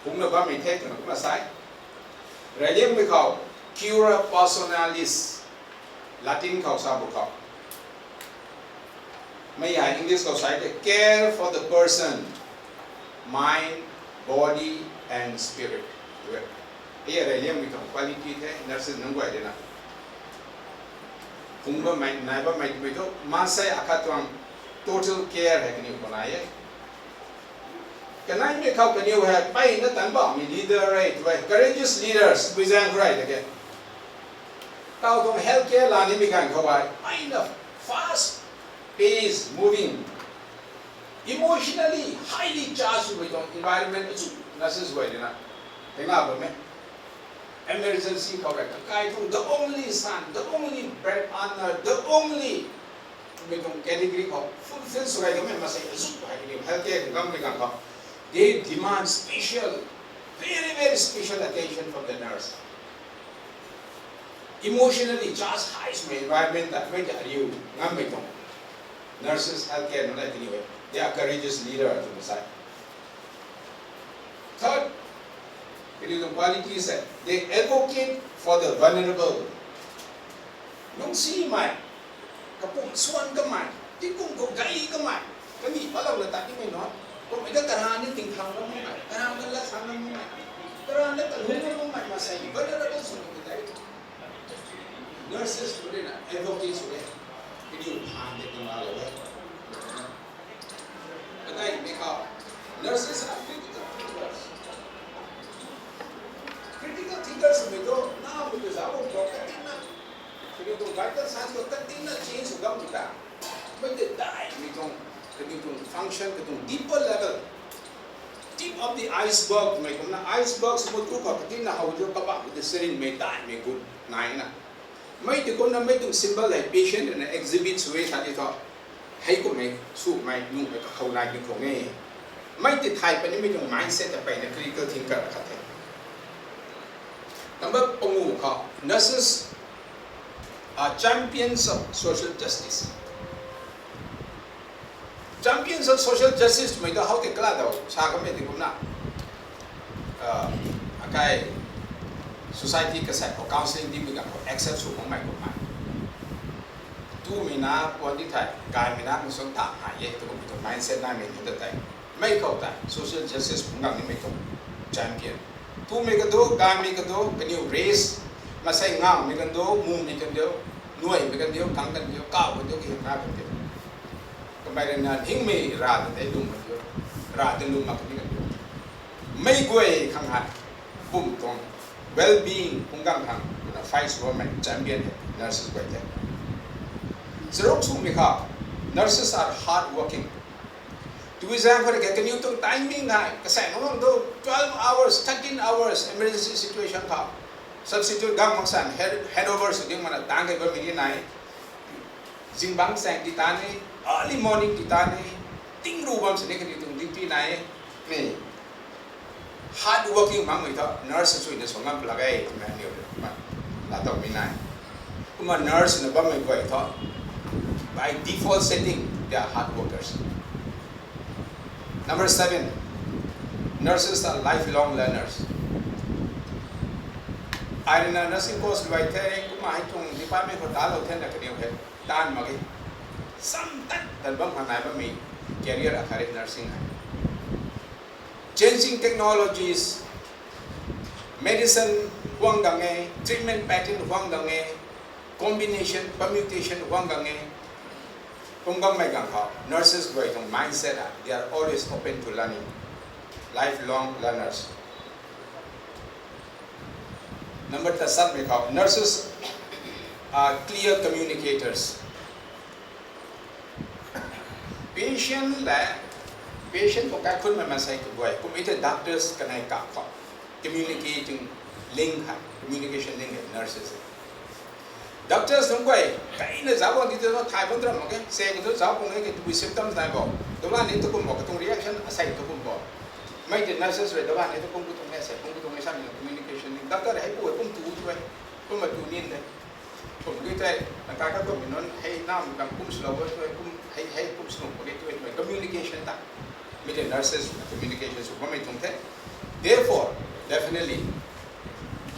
phungna bammei the twna kumna sai. Reyliangmei khou, cura personalis, Latin khou sa bu khou. Mei hei English khou sai the care for the person, mind, body and spirit. Hei reyliangmei tuang quality the, nurses nunc guay de na. Phung bammei, nai bammei twmei thu, maansei akhat tuang total care hei kaniw khou nai e. Kanaimei khou kaniw hei mpeyna tan bammei leader rei tu e, courageous leaders, bui zaeng khou rei ta ke. Tau tuang health care la nimei ganv khou hei, mpeyna fast pace moving, emotionally highly charged swmei tuang environment azu nurses guay de na. Hei nga bammei. Emergency khou rei kakai tuang the only son, the only bread earner, the only mei tuang category khou fulfill sw rei kamei maansei azu hei kaniw health care khou ngammei ganv khou. They demand special, very, very special attention from the nurse. Emotionally charged high swmei environment ta mei ta ariu ngammei tuang. Nurses, health care nunc hei kaniw e. They are courageous leader twna sai. Third, kaniw tuang qualities hei, they advocate for the vulnerable. Lungcsimei, kapum swan kamei, tingkum khou gay kamei, kaniw patlouna tat nimei nunc. Kummei ta karana tingthang bam makmei, karana lat sang bam makmei, karana kalung bam makmei maansei vulnerable swmei tei nurses tu rui na advocate sw e. Kaniw phaan de kumna lou e. Kanaimei khou, nurses are critical thinkers. Critical thinkers mei tu, namei tu zauc khou katinna, kaniw tuang vital signs khou katinna change sw gammei ta. Mei tei daihmei tuang, kaniw tuang function, katuang deeper level. Tip of the iceberg mei kumna iceberg sw tu khou katinna how tu kabah mei tei sarinmei daihmei gut naina. Mei tei kumna mei tuang symbol hei patient rui na exhibit sw e sa ti thu. Hei kummei swmei nunc hei kakhou nai ni khang e. Mei tei thay puni mei tuang mindset ta peyna critical thinker khat the. Number pangu khou, nurses are champions of social justice. Champions of social justice twmei tu how tei kala dau sa kamei ti kumna, akai society kasai khou counselling tiimei ganv khou accept sw makmei kumna, tumei na puan di thei gaymei na mei sung ta nai e twmei tuang mindset naimei ni ta tei, mei khou tei social justice phungc gang nimei tuang champion. Tumei kadu, gaymei kadu, kaniw race, masei ngawmei kadu, mumei kadu, nuaimei kadu, kang kadu, kaw kadu, kihna kadu, kamei rui na hingmei ra ta tei lum kadu, ra ta lum mak kani kadu, mei guay khang hei, pum tuang well-being phungc gang khang twna fight sw bammei champion hei nurses guay the. Charuk swmei khou, nurses are hard working. Tui zaeng khou rui kaniw tuang timing hei kasai nunc tu twelve hours, thirteen hours emergency situation khou substitute gang mak san hand, handover sw ding mana tang kei bammei ni nai. Zingbangc chaeng ti ta ni, early morning ti ta ni, ting ru bam sini kaniw tuang duty nai ni. Hard working makmei thu nurse chuina sw ngam plak e twmei aniw rui kumna laa towmei nai. Kumna nurse na bammei guay thu, by default setting, they are hard workers. Number seven, nurses are lifelong learners. Ai rui na nursing course luai the, kumna hei tuang department khou talou the na kaniw hei taanv mak ge. Sam tat tan bam khang nai bammei career akhat rui nursing hei. Changing technologies, medicine huang gang e, treatment pattern huang gang e, combination, permutation huang gang e. Kum ganmei ganv khou nurses guay tuang mindset a, they are always open to learning, lifelong learners. Number ta satmei khou, nurses are clear communicators. Patient le, patient khou kaikhunmei mansei kaguay kummei tei doctors kanei kap khou communicating link hei, communication link hei nurses e. Doctors nunc guay kaina zauc bang di tu thay bam tram mak ge, se ka tu zauc bang e ke tabui symptoms nai bo, dawla ni tu kum bo, katuang reaction asei tu kum bo. Mei tei nurses rui dawla ni tu kum katuang e, asei kum katuang e samei communication link. Doctor hei pu e kum tu tu e, kumna tu nin de. Kum ki tei, na kai ka kummei nunc hei nam kam kum swlou e tu e, kum hei, hei kum swlou mak ge tu e, communication ta. Mei tei nurses communication sw bammei tuang the. Therefore, definitely,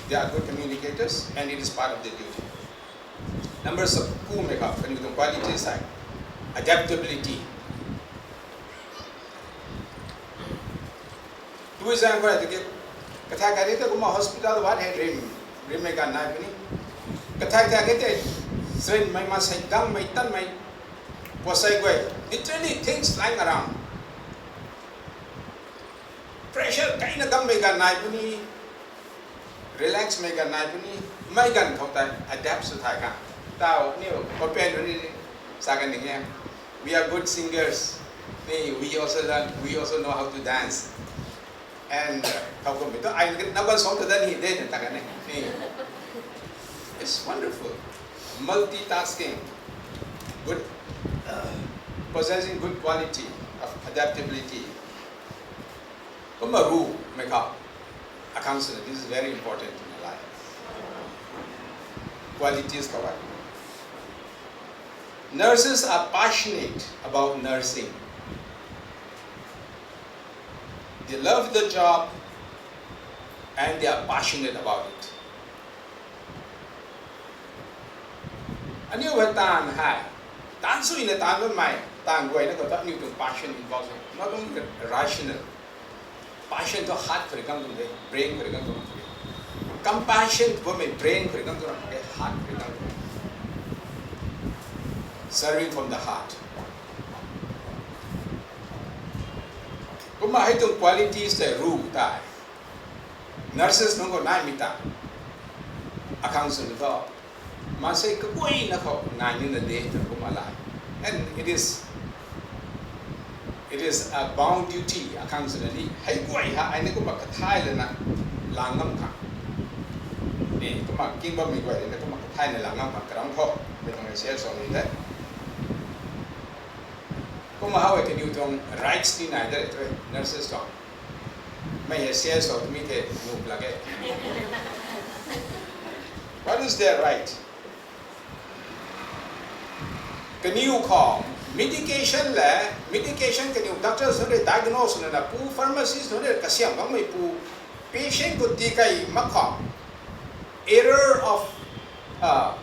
they are good communicators and it is part of their duty. Number sa kumei khou, kaniw tuang quality sai, adaptability. Tui zaeng khou tiki, kathai khat tei kumna hospital ward hei rim, rimmei ganv nai puni. Kathai khat tei, srinmei, mansei dangmei, tanmei, puasei guay, literally things lying around. Pressure kaina dangmei ganv nai puni, relax mei ganv nai puni, mei ganv khou tei adapt sw thay khang. Tau aniw open ni sa kan ding e. We are good singers. Ni, we also learn, we also know how to dance. And, uh, khou kummei tu, ai number song tu dan hi de, ta kan e. Ni. It's wonderful. Multitasking. Good, uh, possessing good quality of adaptability. Kumna rumei khou, akhang swna, this is very important in my life. Qualities khou e. Nurses are passionate about nursing. They love the job and they are passionate about it. Aniu hei taanv hei, taanv suina taanv bammei, taanv guayna khou ta aniu tuang passion involved, not only the rational. Passion tu heart khou rui gang tuang de, brain khou rui gang tuang de. Compassion tu bammei brain khou rui gang tuang de, heart khou rui gang tuang. Serving from the heart. Kumna hei tuang qualities tei ru tei nurses nunc khou naimei ta, akhang swna thu, maansei kaguayna khou nai nina de ta kumna la. And it is, it is a bound duty, akhang swna ni, hei guay ha, ai ni kumna kathay lana lang ngam khang. Ni, kumna king bammei guay rui na kumna kathay na lang ngam khang karam khou, mei tuang share sw ni de. Kumna how e kaniw tuang rights ni nai de rui tu e, nurses tuang. Mei hei share sw mi the nuh lak e. What is their right? Kaniw khou medication le, medication kaniw doctors nunc rui diagnose nana pu, pharmacist nunc rui kasiam bangmei pu, patient khou tii kai mak khou, error of, uh,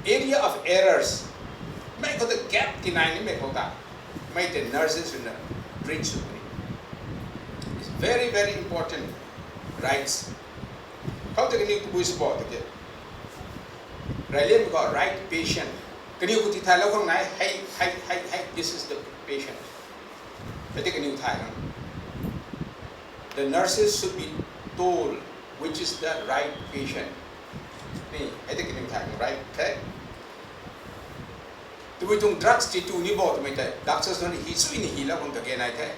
area of errors, mei khou ta gap tinai nimei khou ta, mei tei nurses nunc na bridge sw puni. It's very, very important rights. Khou tei kaniw tabui sw bo tei ke, reylian khou right patient, kaniw khou tithaylou khang nai, hey, hey, hey, hey, this is the patient. Hei tei kaniw thay khang, the nurses should be told which is the right patient. Ni hei tei kaniw thay khang right the. Tabui tuang drugs ti tu ni bo twmei tei doctors nunc ni hi sui ni hilou khang kage nai the.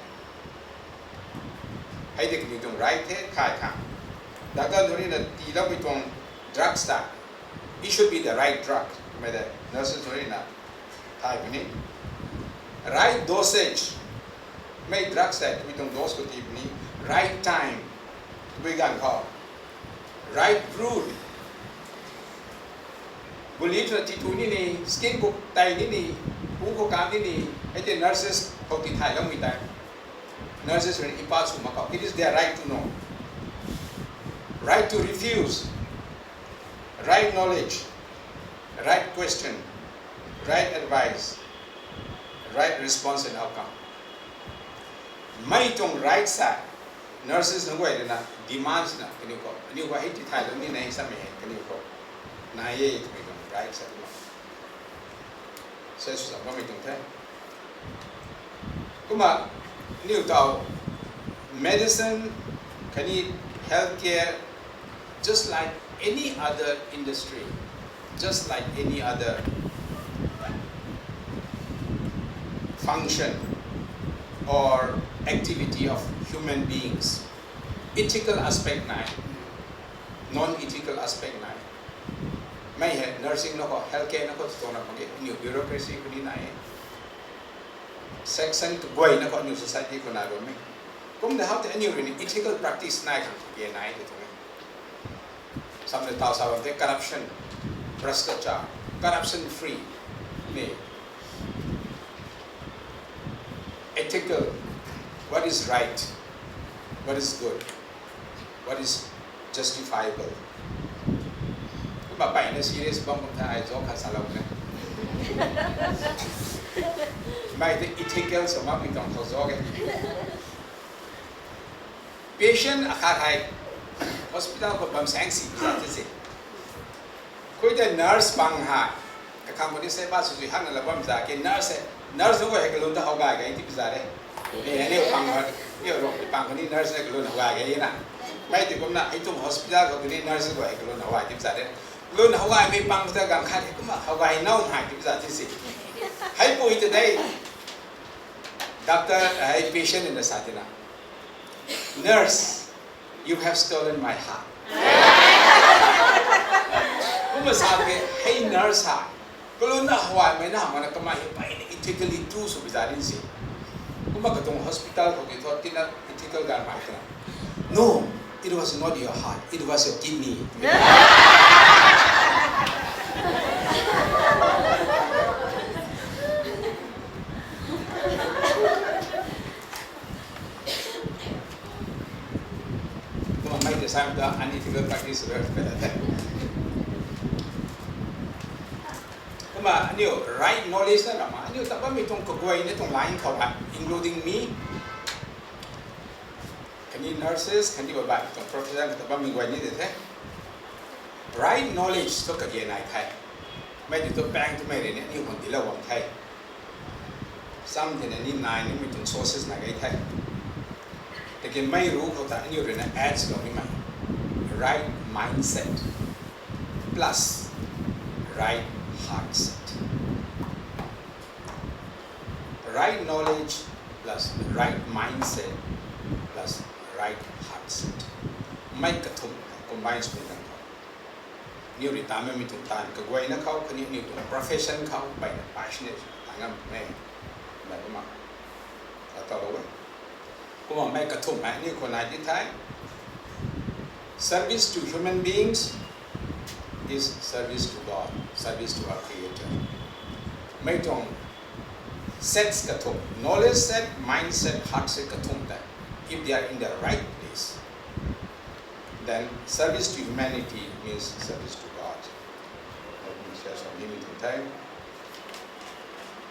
Hei tei kaniw tuang right the thay khang. Doctor nunc rui na tiiloumei tuang drugs ta, it should be the right drug twmei tei nurses nunc rui na thay puni. Right dosage, mei drugs tei tabui tuang dose khou tii puni. Right time, tabui ganv khou. Right route, guli twna ti tu ni ni, skin khou tei ni ni, pu khou kan ni ni, hei tei nurses khou tithayloumei tei, nurses rui ipa sw mak khou, it is their right to know. Right to refuse, right knowledge, right question, right advice, right response and outcome. Mei tuang right sa, nurses nunc guay rui na demands na kaniw khou, aniw khou hei tithaylou ni nai samei hei kaniw khou nai e twmei tuang right sa tina, sei sw sa bammei tuang the. Kumna aniw taw medicine khatni healthcare, just like any other industry, just like any other function or activity of human beings, ethical aspect nai, non-ethical aspect nai. Mei hei nursing na khou, healthcare na khou tuang na khou ni aniw bureaucracy khou ni nai e. Section kaguayna khou aniw society khou nai bammei. Kumna how tei aniw rui ni ethical practice nai khang kage nai tei tuang e. Samei taw sa bam tei corruption, भ्रष्टाचार, corruption free, ni ethical, what is right, what is good, what is justifiable. Kumna mpeyna serious bam bam the, ai joke khat salou ne. Mei tei ethical sw makmei tuang khou joke e. Patient akhat hei hospital khou bam saeng si za ti se. Khui tei nurse pang hei, kakhang khou ni se ba sw sui hakna la bam za ke nurse, nurse nunc guay hei kalun ta how gay gay ti pi za de. Ni hei ni pang hei, ni rong ni pang khou ni nurse na kalun how gay gay na. Mei ti kumna hei tuang hospital khou ni nurse guay hei kalun how gay ti pi za de. Kalun how gaymei pang ta ganv khat hei kumna how gay now hei ti pi za ti se. Hei pui ta dei, doctor hei patient na sa tina, Nurse, you have stolen my heart. Kumna sa ke, hei nurse ha, kalun na how gaymei na mana kamei hei mpeyna ethically true sw pi za din se. Kumna katuang hospital khou ki thu tina ethical ganv mei tina, No, it was not your heart, it was your kidney. Kumna mei tei sa ta unethical practice sw rei pela the. Kumna aniu right knowledge na rama, aniu ta bammei tuang kaguayna tuang line khou hei, including me, khatni nurses, khatni babai tuang profession khou ta bammei guay ni de the. Right knowledge thu kage nai the. Mei ti thu paeng twmei rui ni aniu khang dilou bam the. Sam tina ni nai nimei tuang sources na gay the. Tiki mei ru khou ta aniu rui na add swlou nimei, right mindset plus right heart set. Right knowledge plus right mindset plus right heart set. Mei kathumh combine sw kan khou, aniu rui ta mei tuang taanv kaguayna khou khatni aniu tuang profession khou mpeyna passionate ta ngam e. Mei kumna, a, talou e. Kumna mei kathumh hei aniu khou nai di the. Service to human beings, is service to God, service to our Creator. Mei tuang sets kathumh, knowledge set, mindset, heart set kathumh tei, if they are in the right place, then service to humanity means service to God. Let me share some meaning to time.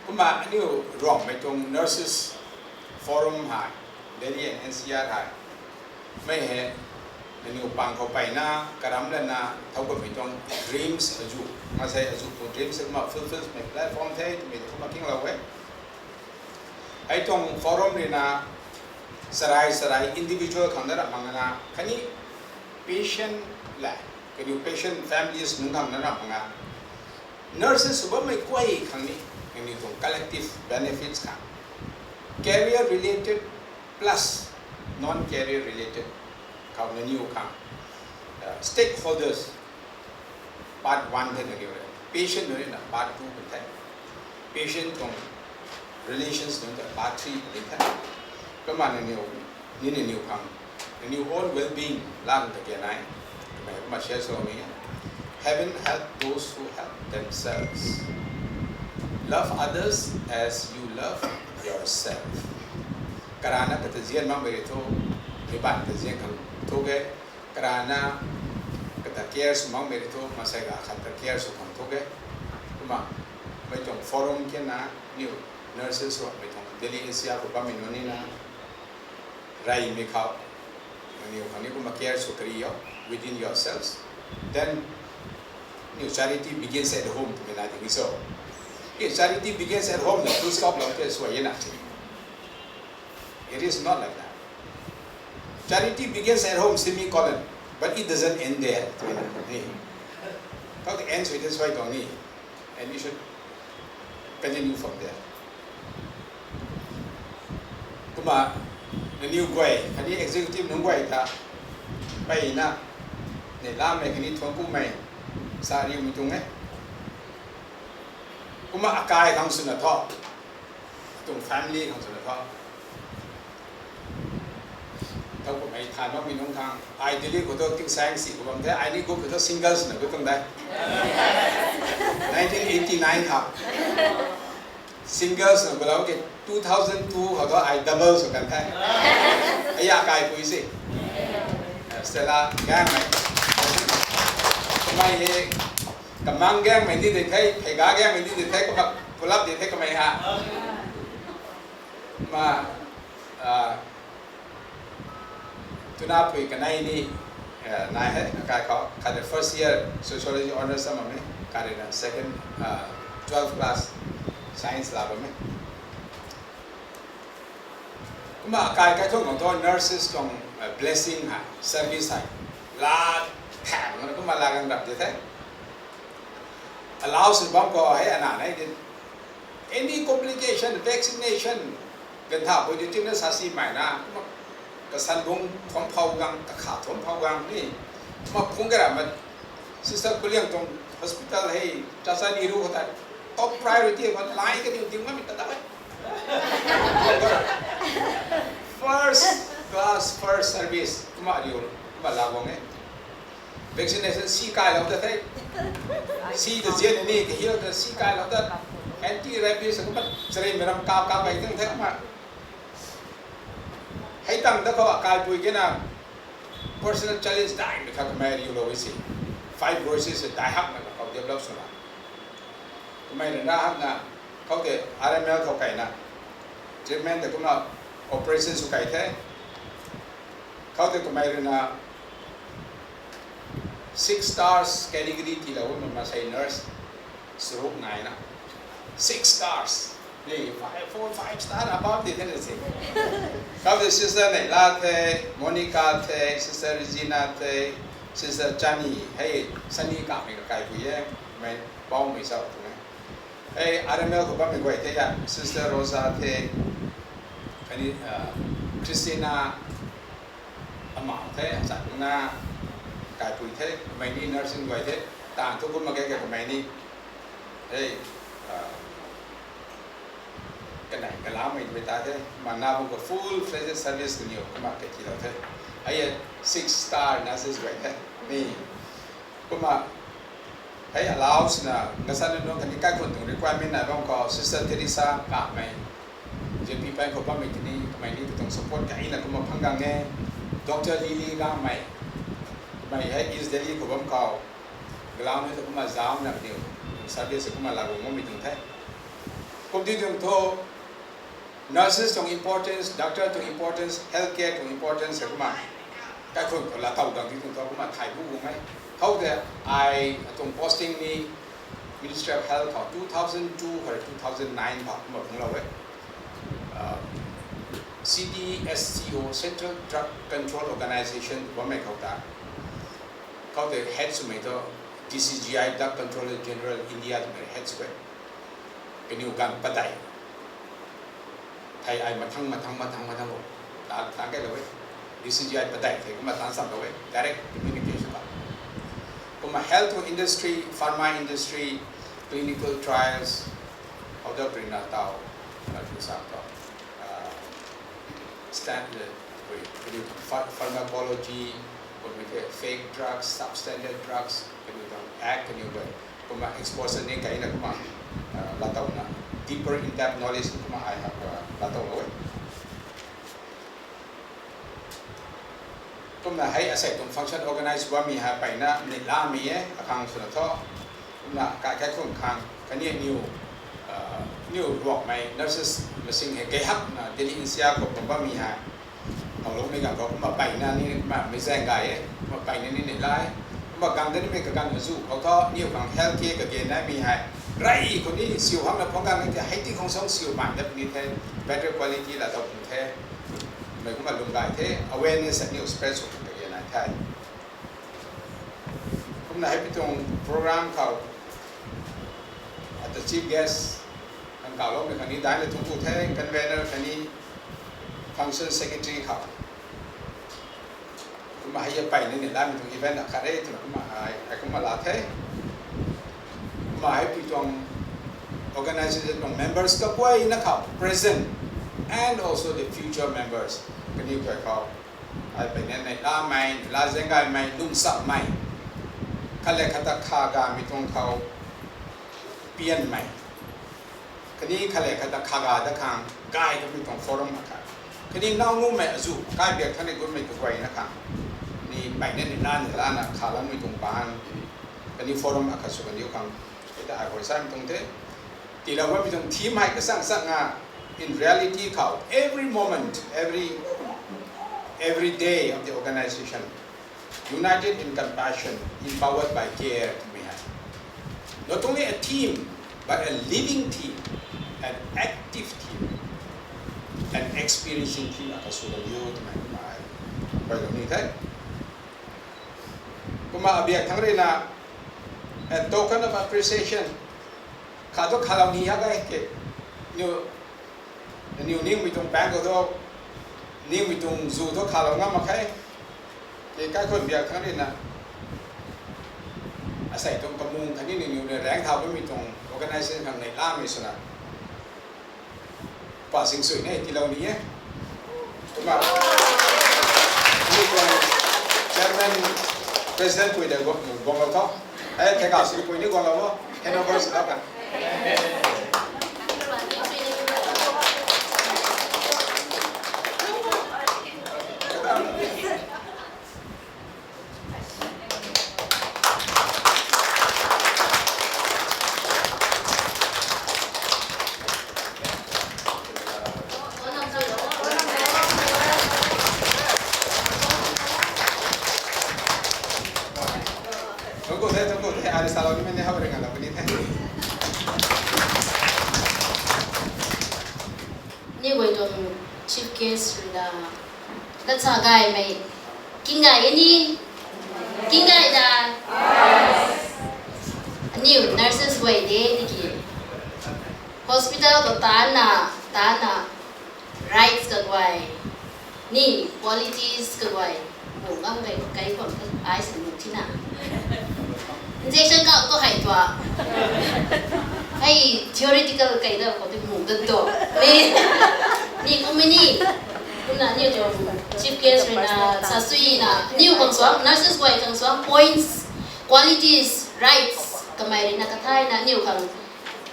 Kumna aniu Rongmei tuang nurses forum hei, Delhi and N C R hei, mei hei, nangniw pang khou peyna, karam lana, thau kummei tuang dreams azu, masei azu tuang dreams kumna fulfilmei platform the twmei kumna kinglou e. Hei tuang forum rui na, sarai sarai individual khang na ram mak na, khatni patient le, kaniw patient families nunc khang na ram mak na, nurses sw bammei guay khang ni, kaniw tuang collective benefits khang, career related plus non-career related khou nangniw khang, stakeholders, part one the nangniw rui, patient nunc rui na part two pun the, patient tuang relations nunc ta part three pun the. Kumna nangniw, ni nangniw khang, nangniw own well-being lang ta kya nai, kumna share sw ni. Heaven help those who help themselves. Love others as you love yourself. Karana kata zian makmei rui thu, meic baanv ta zian khang thu ke, karana kata care sw makmei rui thu, masei ga khat ta care sw khang thu ke. Kumna, mei tuang forum kina, niu nurses sw mei tuang Delhi N C R khou bammei nunc ni na, reymei khou, nangniw khang ni kumna care sw kari o, within yourselves. Then, niu charity begins at home twmei na ding so. Charity begins at home na full stop lou the suai e na. It is not like that. Charity begins at home, semicolon, but it doesn't end there. How the end suai the suai tuang ni, and you should continue from there. Kumna, nangniw guay, khatni executive nunc guay ta, peyna, neihlamei khatni thuanc kumei, sa riumei tuang e. Kumna akai khang swna thu, atuang family khang swna thu, thau kummei than makmei nunc khang, ai Delhi khou thu tingsaeng si khou bam the, ai ni gu khou thu singles na gu tuang de. Nineteen eighty nine khou singles na gulou ke, two thousand two khou thu ai double sw kan the. Aya kaipui si, Stella Gangmei. Kamei he, kamang Gangmei ni de the, Phega Gangmei ni de the, kumna pulap de the kamei ha. Ma, twna pui kanei ni nai he, akai khou khat rui first year sociology honours sa bammei, khat rui na second, twelve class science la bammei. Kumna akai kai thu khang thu nurses tuang blessing hei, service hei, la thang na kumna la gang rap de the. Allow sw bam khou hei ana nei de, any complication, vaccination, ganv tha pui di tina sa si mai na, kumna kasan bung thuam phou gang, kakha thuam phou gang ni, kumna phung kara ma, Sister Kuliang tuang hospital hei, Chacha Nehru khou tei top priority khou lai kaniw ding ngam ta da e. First class, first service, kumna riu, kumna la guang e. Vaccination si kailou ta the, si ta zian ni kahiu ta si kailou ta, anti rabies kumna charei mei ram kap kap kai ting the kumna. Hei tang da khou akaipui kena personal challenge daihmei khat kamei riulou e si. Fibrosis dai hakna khou develop swna, kamei rui na hakna, khoutei R M L khou kaina, treatment tei kumna operation sw kai the. Khoutei kamei rui na six stars category tiilou e, masei nurse saruk naina, six stars, ni five, four, five star above ti the na si. Khoutei Sister Neila the, Monica the, Sister Regina the, Sister Chani, hei Sani kamei kakaipui e, mei paumei sa tuang e. Hei R M L khou bammei guay the ya, Sister Rosa the, khatni Christina, ama the, achatna kaipui the, kamei ni nursing guay the, taanv thu kumna ke kamei ni, hei, kanei kalamei twmei ta the, mana bung khou full fledged service kaniw kumna katiilou the. Hei six star nurses guay the, ni, kumna Hei allow swna, ngasan nunc khatni kaikhunc tuang requirement nai bam khou, Sister Teresa Kamei, J P Pang khou bammei tini, kamei ni tuang support kaina kumna phang gang e. Doctor Lily Gangmei, kamei hei East Delhi khou bam khou, galau ni tu kumna zauc na kaniw, service kumna lagu ngam mei tuang the. Kum di tuang thu, nurses tuang importance, doctor tuang importance, healthcare tuang importance hei kumna kaikhunc khou laatow dang di tuang thu kumna thay bu gu e. How the, ai tuang posting ni Ministry of Health khou two thousand two khou two thousand nine khou kumna phunglou e. Uh, C D S C O, Central Drug Control Organization, bammei khou ta. Khou tei head swmei thu D C G I, Drug Controller General India twmei head sw e. Kaniw ganv padeih. Thei ai mathang, mathang, mathang, mathang lou. Ta, ta kailou e. D C G I padeih thei kumna tan samlou e. Direct communication ta. Kumna health industry, pharma industry, clinical trials, how the bring na tau, na tu sa tau. Uh, standard, wait, kaniw pha-, pharmacology, kumna ke fake drugs, substandard drugs, kaniw tuang act, kaniw tuang, kumna exposure ni kaina kumna, uh, laatowna, deeper in-depth knowledge kumna ai hak, uh, laatow lou e. Kumna hei asei tuang function organize bammei hei mpeyna neihlamei e, akhang swna thu. Kumna kaikhunc khang, kaniw, uh, niw ruakmei nurses masing hei kei hakna Delhi N C R khou kum bammei hei. Howloumei ganv khou kumna mpeyna ni, kumna mei zaeng gay e, kumna mpeyna ni neihla e. Kumna ganv danimei kaganv azuh khou thu, niw khang health care kage naimei hei. Rey khou ni siu hakna phang gang e, hei ti khang song siu mpeyna puni the, better quality laatow puni the. Mei kumna lum gay the, awareness aniw spread sw khang kage nai the. Kumna hei pi tuang program khou, ata chief guest, kan kaloumei khatni daina thungc ku the, convener khatni function secretary khou. Kumna hei mpeyna ni neihlamei tuang event akhat re twna kumna ai, ai kumna la the. Kumna hei pi tuang organization tuang members kaguayna khou, present and also the future members, kaniw guay khou. Ai mpeyna neihlamei, neihla zaeng gaymei, lungcsamei. Khat le khat ta khagamei tuang khou pianmei. Khatni khat le khat ta khaga dat khang gay kamei tuang forum akhat. Khatni naw numei azuh, kai biak thangc ni gutmei kaguayna khang. Ni mpeyna ni neihla neihla na khalammei tuang bang. Khatni forum akhat sw kaniw khang. Hei ta ai huay samei tuang the. Tiilou bammei tuang theme hei kasang sang a, in reality khou, every moment, every, every day of the organization, united in compassion, empowered by care, twmei hei. Not only a theme, but a living theme, an active theme, an experiencing theme akhat sw kaniw twmei kumna ai huaylou ni the. Kumna abiak thangc rui na, a token of appreciation. Khat thu khalou ni hak e ke. Niw, niw ningmei tuang bank khou thu, ningmei tuang zu thu khalou ngam mak khe. Ke kaikhunc biak thangc rui na, asei tuang kamung khatni niw rui raengc thau bammei tuang organization khang neihlamei swna. Pa sing sui ne, tiilou ni e. Kumna, ni tuang chairman, president pui de guang, guanglou tho. E, theka sui pui ni guanglou o. Handover sw lou kan. Thank you, thank you, thank you. Ari salou nimei ni how ring alou ni the. Ni guay tuang chief guest rui na, lat sa gaymei, king gay e ni, king gay da. Aniw nurses guay de tiki hospital khou tana, tana rights kaguay, ni qualities kaguay, bu ngam kai, kai khwan ai sin mu tina. Injection kau tu hei tua. Hei theoretical kai da khou ti mu dat tu. Ni, ni kum ni. Kumna ni tuang chief guest rui na, sa sui na, niw khang suang, nurses guay khang suang, points, qualities, rights. Kamei rui na kathayna aniw khang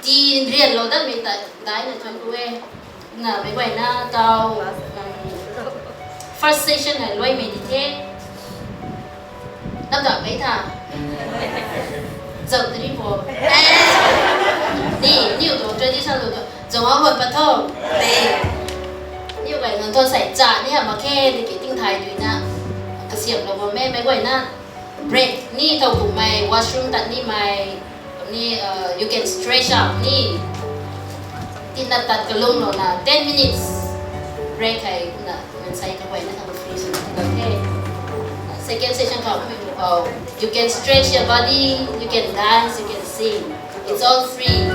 ti nrianlou datmei ta daina thuan ku e. Na meic guayna tau, first session hei luaimei di the. Nap ta mei tha. Zau tari po. Ni, niw tu tradition lu tu. Zau a huan pat tho. Te. Niw guay nang tho sai cha ni ha mak khe, tiki tingthay duina. Kasiamlou bam e, meic guayna. Break ni tau kummei, washroom tat nimei, ni, uh, you can stretch out ni. Tina tat kalumlouna, ten minutes break hei kumna, mansei kaguayna tang free swna tang the. Second session khou, you can stretch your body, you can dance, you can sing. It's all free.